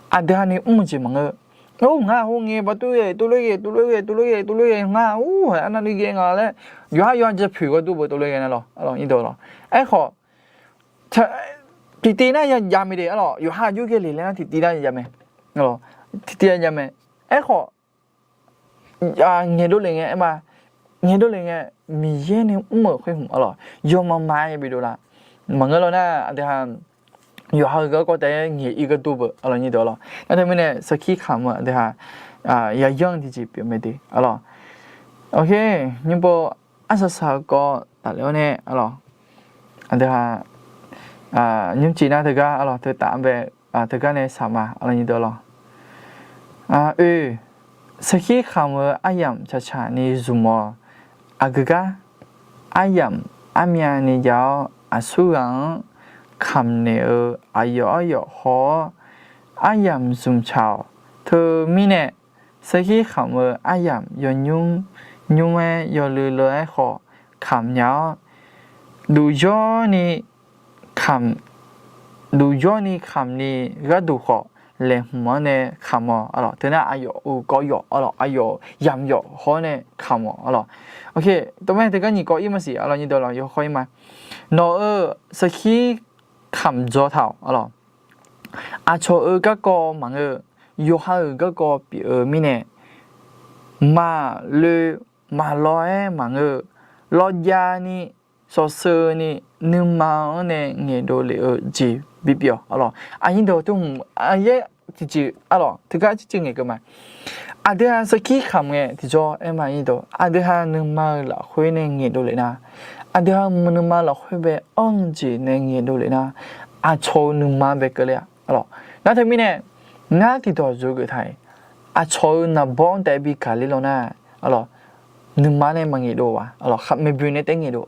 Aqdui ha ni mr-eu jeq maqngeur. Or, ngar hawr ngae ba tuvlof ghae, tuvlof ghae, tuvlof ghae, tuvlof ghae, tuvlof ghae, ngar or, arnavni ghae nga laer, yawqha yawqha ja poeq gharduq beu tuvlof ghae nar lawr, arlawq, nyir deuq lawr. Aerkhawf, tiqtiv nar ya jav mae de, arlawq, yawqha aqjox ghae le laer nar tiqtiv nar ya jav mae. Tiqtiv ya jav mae. Aerkhawf, ngaeqdov lef ngae aer ma, ngaeqdov lef ngae, Miqyaer nae mr-euq khoer hmq, arlawq, yawmama yabi dov lar. Maqngeur law nar aqdui ha yawqha-euq garkawv taef-aer ngaeq-ir gharduq beu, arlawq, nyir deuq lawr. Nar teumirnae sarkir kamq-eu aqdui ha yayanr tiqjeq pyeuf mae de, arlawq. Ok, nymrpov arsaq saq-eu kawv tafler-awr nae, arlawq, aqdui ha nymrcif nar teugar, arlawq, teutaf-anr bae teugar nae saq ma, arlawq, nyir deuq lawr. Oe, sarkir kamq-eu aryamq caqcaq ni zmq-awq. Aqgeu gar aryamq armyav ni jav-awr, aqsurghaq-anr kamqnaeq-eu aqyawf aryawf haw-awr, aryamq zmqcaq-awq. Teumirnae sarkir kamq-eu aryamq yawnymr nymr-aer yawleu leu-aer khawf kamq nya-awr, duqyawr ni kamq, duqyawr ni kamq ni gharduq khawf laeqhmq-anr nae kamq-awq, arlawq. Teunar aqyawf-euq kawv yawf, arlawq, aqyawf yamq yawf haw-awr nae kamq-awq, arlawq. Ok, tov mae teugar nyiq kawv ir maqsiq, arlawq, nyir deuq lawr, yawkawr ir ma. Nawq-euq sarkir kamq dzaw taq-awq, arlawq. Aqcawq-euq garkawv maqngeur, yawqha-euq garkawv pyeuf-eu mirnae, maqloe maqlawr-aer maqngeur, lawrjav ni, sawqsheuni, nuima-anr nae ngaeqdov lef-eu jeq bipyeuf-awq, arlawq. Aqnyir deuq teu hmq, aqyaer tiqjeq, arlawq, teugar ciqcif ngaeqkeuv ma. Aqdui ha sarkir kamq ngae tiqjawr aer ma, aqdui ha nuima-euq lafkhoer nae ngaeqdov lef nar, aqdui ha nuima lafkhoer bae anr-eu jeq nae ngaeqdov lef nar, aqcawq-euq nuima bae keuvle-a, arlawq. Nar teumirnae ngar tiqdawq zeugeuf taq-iq, aqcawq-euq naqbawr-anr taef-aer bi gaq ler law nar, arlawq, nuima nae maqngaeq dov-a, maeqboeq nae taef ngaeq dov,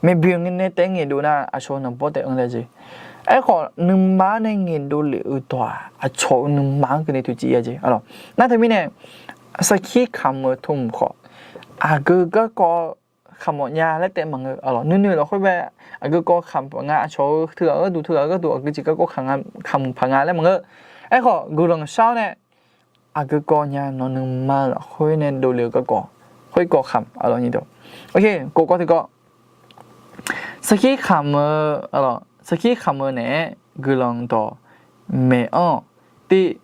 maeqboeq nae taef ngaeq dov nar aqcawq-eu nanqbawr taef anr laer jeq. Aerkhawf nuima nae ngaeqdov lef-eu dawq-aq aqcawq-eu nuima-anr keuvni toeqciv-a jeq. Nar teumirnae sarkir kamq-eu tmq khawf, aqgeu garkawv kamq mawf nya laer taef maqngeur. Nuinoeq lafkhoer bae aqgeu kawv kamq paq nga, aqcawq-eu teughaq gharduq teughaq gharduq aqgeu jeq garkawv kamq paq nga laer maqngeur. Aerkhawf guiqlanq shar-awr nae aqgeu kawv nya nawq nuima-eu lafkhoer nae dovle-eu garkawv khoerkawv kamq, aqlawq nyiq dawq. Oke, kof kawv tiqkawv. Sarkir kamq-eu, sarkir kamq-eu naeq-aer guiqlanq dawq maeq-anr-awq. Tiv,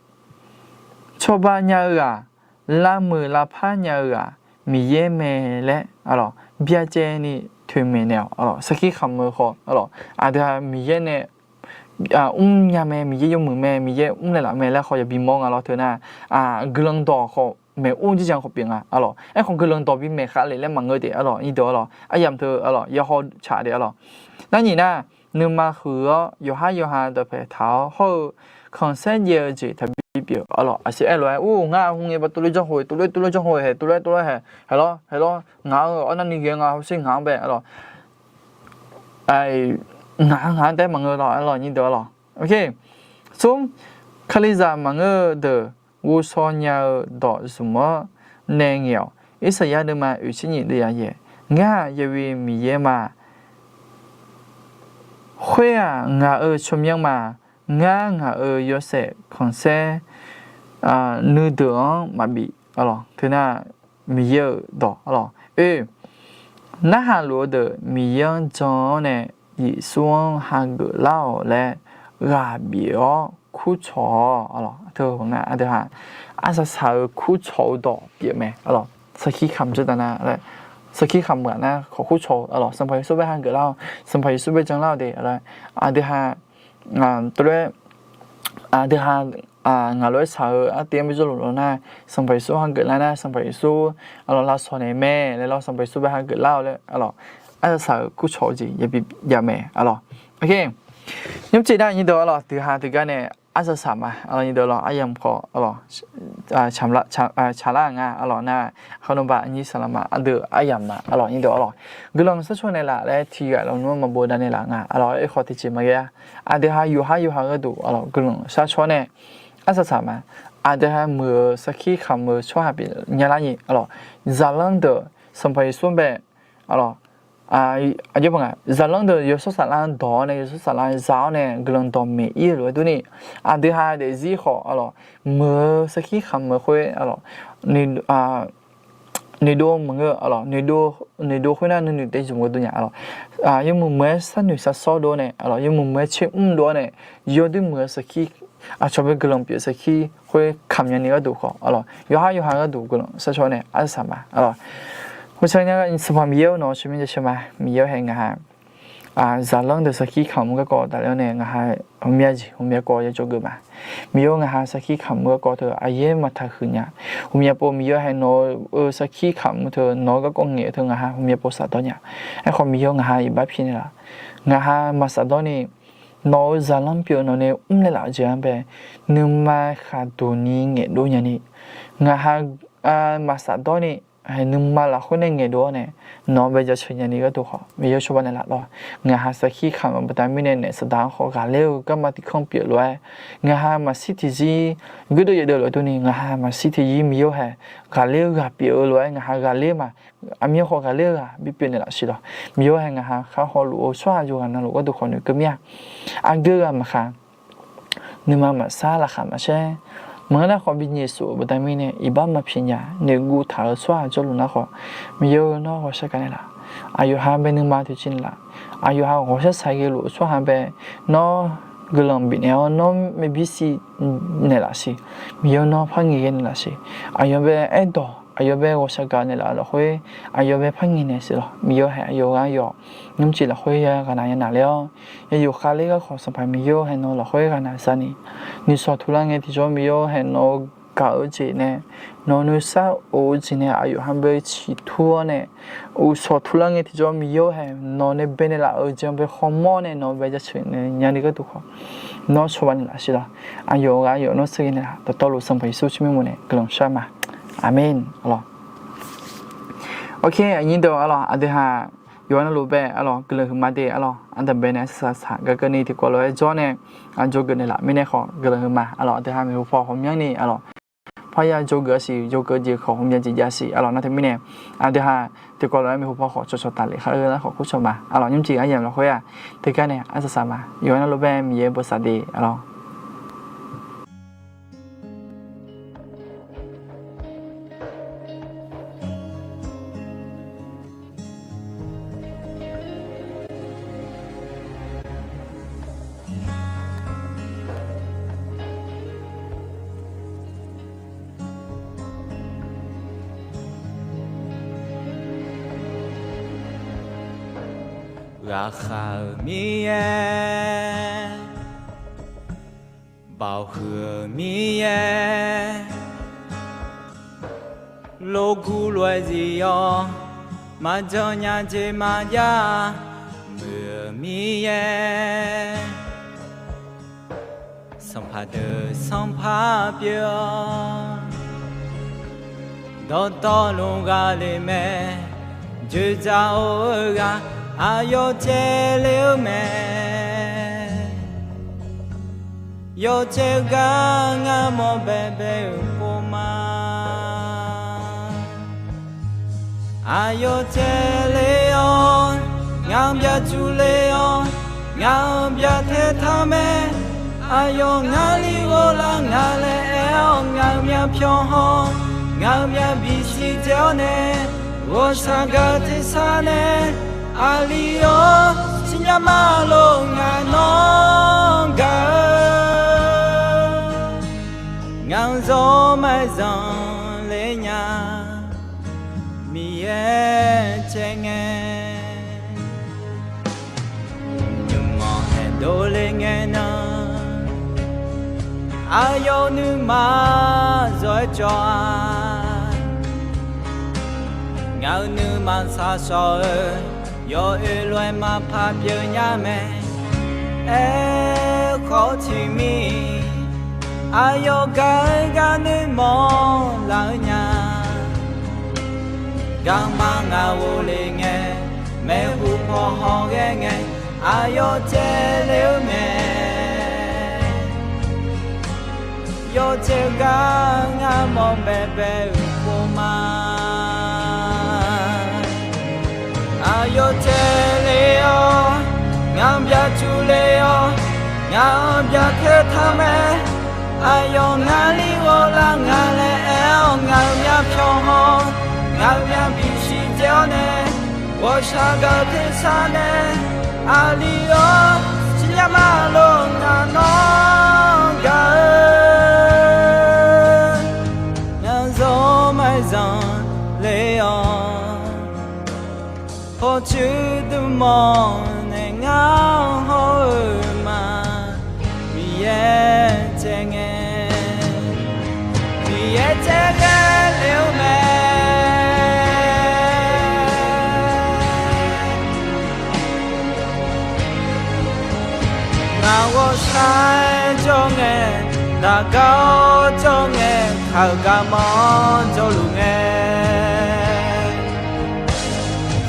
cawba nya-eu ghaq, lavmuiq lavpar nya-eu ghaq Miqyaer mae laer, aqlawq, byacaevni toeqmaeq naeq-awq. Aqlawq, sarkir kamq-eu khawf, aqlawq, aqdui-aq Miqyaer nae mrnya mae, Miqyaer yawmuiq mae, Miqyaer mrnaeq laf mae laer khawf yabi mawr nga lawr teu nar, guiqlanq dawq khawf maeq-ur jirjaq khawf pyeuf nga, aqlawq. Aerkhawf guiqlanq dawq bimaeq khav lef laer maqngeur de, aqlawq, nyiq dawq, aqlawq, aryanq teu, aqlawq, yawhaw tsaq de, aqlawq. Nar nyiq nar, nuima huiq-awr yawqhar yawqha dawqpaeq taq-awr hawr-eu khanqsaer jaev-eu jeq taqbi pyeuf, aqlawq. Aqsiq aerlof-aer ur ngar hmq ngae ba tuvloer janrho-e, tuvloer tuvloer janrho-e hae, tuvloer tuvloer hae, hae lawr, hae lawr, ngaq-anr-eu awr narni ghae nga hawsher ngaq-anr bae, aqlawq, ngaq-anr ngaq-anr taef maqngeur lawr, aqlawq, nyiq dawq, aqlawq. Oke, smr, kalizaq maqngeur-eu deuq ghovshaw nya-eu dawq zmq-anr nae ngaeq-awq. Irsaqyar deuvma oeqtser nyiq deuvyaq yaeq, ngar-aq yawi Miqyaer ma, khoer-aq ngaq-euq tsawrmyanr ma, ngar ngaq-euq yawshaef khanqsaer nuideuq-anr maqbif, aqlawq, teu nar Miqyaer-euq dawq, aqlawq. Oe, narhaq luf-eu deuq Miqyaer-anr jan-awr nae Yeqsur-anr hageuf lar-awq laer ghaq bif-awr kurcawq-awq, aqlawq. Teu nar aqdui-aq arsaq saq-eu kurcawq-eu dawq pyeuf mae, aqlawq. Sarkir kamq jawrdanq nar, sarkir kamq ghaq nar khawf kurcawq-eu, aqlawq, Sanqpaq Yeqsur bae hageuf lar-awq, Sanqpaq Yeqsur bae jan lar-awq de, aqdui-aq teulof-aer aqdui-aq ngaq lof-aer shaq-eu artiv-anr bijawr luf lawr nar, Sanqpaq Yeqsur hageuf lar nar, Sanqpaq Yeqsur, aqlawq, lavsawq naeq mae laer lawr, Sanqpaq Yeqsur bae hageuf lar-awq laer, aqlawq, arsaq saq-eu kurcawq-eu jeq yabi jav mae, aqlawq. Oke, nymrcif nar nyiq dawq, aqlawq, tiqha tiqgar nae arsaq saq ma, aqlawq, nyiq dawq, aqlawq, aryamq khawf, aqlawq, tsaqlar-aq nga, aqlawq, nar, khawf nawba nyir saqlar ma, aqdui aryamq ma, aqlawq, nyiq dawq, aqlawq, guiqlanq sharcaw naeqlaf laer tiqghaq lawq nmr maqbaw dav naeqlaf nga, aqlawq, aerkhawf tiqjeq maqghae-a. Aqdui-aq yawqhar yawqha gharduq, aqlawq, guiqlanq sharcaw nae arsaq saq ma. Aqdui-aq muiq-eu sarkir kamq-eu tsawrhaq pyeuf nya lar nyiq, aqlawq, zaqlanr deuq Sanqpaq Yeqsur bae, aqlawq, aqjox pa nga, zaqlanr deuq yawshawr saflar dawq-awr nae, yawshawr saflar za-awr nae guiqlanq dawq maeq-ir-eu lof-aer durni, aqdui-aq daefzir khawf, aqlawq, muiq-eu sarkir kamq-eu khoer, aqlawq, noeqdov maqngeur, aqlawq, noeqdov khoernar nuinoeq daef zmq-eu durnya, aqlawq, yawmuiq muiq-aer sharnoeq shar sawr dov-awr nae, aqlawq, yawmuiq muiq-aer tser mr dov-awr nae, yawdoer muiq-eu sarkir, aqcawq bae guiqlanq pyeuf-eu sarkir khoer kamq nyani gharduq khawf, aqlawq, yawqhar yawqha gharduq guiqlanq sharcaw nae arsaq saq ma, aqlawq. Sanqpaq Miqyaer-or, nawq-eu tsawrmyanr jaceuq ma. Miqyaer-or, hae ngaq ha zaqlanr deuq sarkir kamq-eu garkawv tafler-awr nae ngaq ha hmqmya jeq hmqmya kawv ya jawrgeuf ma. Miqyaer-or, ngaq ha sarkir kamq-eu garkawv teu aqyaer maqtaq huiq nya. Hmqmya pov Miqyaer-or, hae nawq-eu sarkir kamq-eu teu nawq-eu garkawv ngaeq-eu teu ngaq ha hmqmya pov shafdawr nya. Aerkhawf Miqyaer-or, ngaq ha iqbax pi naeqlaf, ngaq ha maqshafdawr ni nawq-eu zaqlanr pyeuf-eu nawq nae mrnaeq laf-eu jeq-anr bae nuima khaqduq ni ngaeqdov nyani, ngaq ha maqshafdawr ni nuima lafkhoer nae ngaeqdov-awr nae nawq-anr bae jaceuq nyani gharduq khawf Miqyaer-or, cawba naeqlaf lawr. Ngaq ha sarkir kamq-eu baqda mirnae naef saqdaq-anr khawf ghaqler-eu garma tiq kanr pyeuf lof-aer, ngaq ha maqshir tiqzir guirdeuv yaeqdeuv lof-aer durni ngaq ha maqshir tiqzir Miqyaer-or, hae ghaqler-eu ghaq pyeuf-eu lof-aer ngaq ha ghaqler ma. Aqmyan khawf ghaqler-eu ghaq bipyeuf naeqlaf siq lawq. Miqyaer-or, hae ngaq ha khar hawluf-eu tsawrhaq yawqghaq navluf gharduq khawf noeqkeuv mir-a. Aqgeu ghaq maqkhaq, nuima maqsar laqkhaq maqsaer, maqngeur nar khawf binyaeq suf-euq baqda mirnae iqbax maqpyaeq nya noeqguv taq-eu tsawrhaq jawrluf nar khawf, Miqyaer-or, nawr ghawqshaq gaq naeqlaf. Aqyawf ha bae nuima toeqciv naeqlaf. Aqyawf ha ghawqshaq shaq ghae luf-eu tsawrhaq bae nawr guiqlanq bifnaeq-awr nawr maerbir siq naeqlaf siq. Miqyaer-or, nawr par ngaeqghae naeqlaf siq. Aqyawf bae aerdawq, aqyawf bae ghawqshaq gaq naeqlaf-eu lafkhoer aqyawf bae par ngaeqnaeq siq lawq. Miqyaer-or, hae aqyawf gharduq nymrcif lafkhoer ya ghaqnaq ya naqler-awr, yayuf khavler garkawv Sanqpaq Miqyaer-or, hae nawr lafkhoer ghaqnaq zani nuisawq turlar ngae tiqjawr Miqyaer-or, hae nawq-eu gaq-eu jeq nae nawq nuisar of-eu jeq nae aqyawf ha bae ciqtur-awr nae uqshawq turlar ngae tiqjawr Miqyaer-or, hae nawq nae baenaeq laf-eu jeq-anr bae hawmawr nae nawq bae jaceuq nae nyani gharduq khawf nawr cawba naeqlaf siq lawq. Aqyawf ghaq aqyawf nawr sheuqghae naeqlaf. Dawqtawvluf Sanqpaq Yeqsur tsawrmyanr mawf nae guiqlanq shar ma. Aqmeq, aqlawq. Ok, aqnyir deuq arlawq, aqdui ha yawqha navluf bae arlawq, guiqlanq huiqma de arlawq. Aqdui bae nae arsaq saq gaq keuvni tiqkawv lof-aer jawr nae, aq, jawrgeuf naeqlaf mirnae khawf guiqlanq huiqma arlawq. Aqdui ha maeqhu paw ghawqmyanrni arlawq, parya jawrgeuf-a siq, jawrgeuf jeq khawf ghawqmya jeq jav siq arlawq. Nar teumirnae aqdui ha tiqkawv lof-aer maeqhu paw khawf cawqcawq taflef khar-eu nar khawf kur cawq ma arlawq. Nymrcif aryamq lafkhoer-aq teugar nae arsaq saq ma. Yawqha navluf bae Miqyaer bosav de arlawq. Ghaqkhav-euq Miqyaer, baoq huiq-euq Miqyaer, lorgur lof-aer zif-awr, maqjan nya jeq maqjav muiq-euq Miqyaer, sanqpaq deuq sanqpaq pyeuf-awr, dawqtawvluf ghaqler mae, joeqdzaq-or-eu ghaq aqyawf caevler-eu mae. Yawcaev gar ngar mawr baebae-euq pov ma. Aqyawf caevler-awr, ngaq-anr byacuq ler-awr, ngaq-anr byatae taq mae. Aqyawf ngar li ghoflar nga laer aer-awr, ngaq-euq myavpyawq haw, ngaq-euq myavbif siqdzae-awr nae, ghawqshaq gaq-eu tersar nae, aqli-awr siqnya ma lor ngaq nawr gaq-eu. Ngaq-anr zawr maqzanq ler nya, Miqyaer caev ngae, nymq-anr haeqdov le ngae nan, aqyawf nuima zawr-aer cawv-a. Ngaq-euq nuima shaqshawq-eu, yawoer lof-aer maqpar pyeuf nya mae. Aerkhawf tiqmir, aqyawf gaq-eu gar nuirmanr laf-eu nya. Garma ngaq ghofle ngae, maeqhu paw hawghae ngae, aqyawf caevle-eu mae. Yawcaev gar ngar mawr baebae-euq pov ma. Aqyawf caevle-awr, ngaq-anr byacuq ler-awr, ngaq-anr byatae taq mae. Aqyawf ngar li ghoflar nga laer aer-awr, ngaq-euq myavpyawq haw, ngaq-euq myavbif siqdzae-awr nae, ghawqshaq gaq-eu tersar nae, aqli-awr siqnya ma lor ngaq nawr gaq-eu. Ngaq-anr zawr maqzanq ler-awr, hawcoer dmq mawr nae ngar hawr-eu ma. Miqyaer caev ngae, Miqyaer caev ghae le-eu mae. Ngaq ghawqshaq-aer jawr ngae, daqgar-awr jawr ngae, kaq-euq garmanr jawrluf ngae,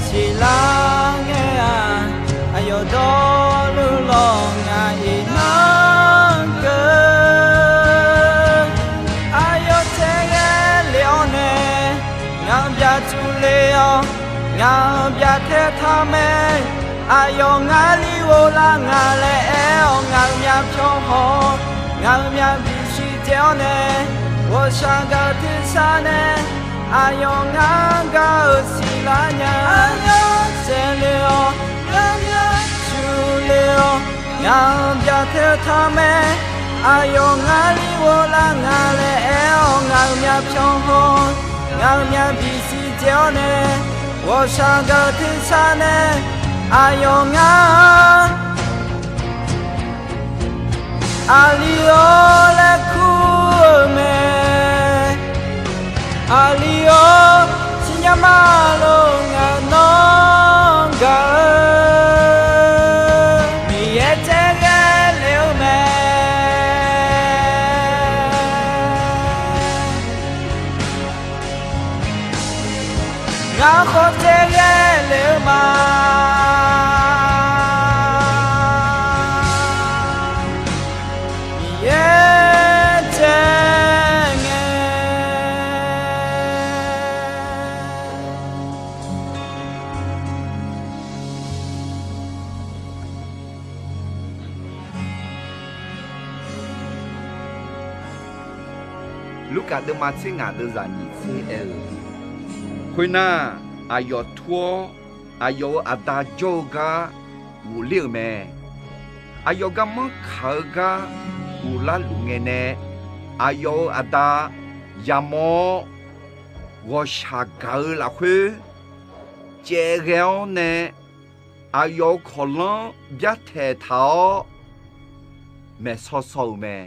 siqlar ngae-aq, aqyawf dawrluf lawq ngaq iqnan keuv. Aqyawf caev ghae le-awr nae, ngaq-anr byacuq ler-awr, ngaq-anr byatae taq mae. Aqyawf ngar li ghoflar nga laer aer-awr, ngaq-euq myavpyawq haw, ngaq-euq myavbif siqdzae-awr nae, ghawqshaq gaq-eu tersar nae, aqyawf ngar gaq-eu siqlar nya. Aqyawf caev le-awr, ngaq-anr byacuq ler-awr, ngaq-anr byatae taq mae. Aqyawf ngar li ghoflar nga laer aer-awr, ngaq-euq myavpyawq haw, ngaq-euq myavbif siqdzae-awr nae, ghawqshaq gaq-eu tersar nae, aqyawf ngar aqli-awr laer kur-eu mae. Aqli-awr siqnya ma lor ngaq nawr gaq-eu. Miqyaer caev ghae le-eu mae. Arkhof tser ghae le-eu ma. Miqyaer tsaev ngae. Lurkaf deuvma tser ngaq deuvzaq nyiq tser aer-eu, khoernar, aqyawf tur-awr, aqyawf-euq aqda jawr-eu gar ghofler-euq mae. Aqyawf garmanr kaq-eu gar ghoflar luf ngae nae, aqyawf-euq aqda yamawr-awr, ghawqshaq gaq-eu lafkhoer caev ghae-awr nae, aqyawf-euq kawqlanr byartaeq taq-awr maeqsaw saw-euq mae.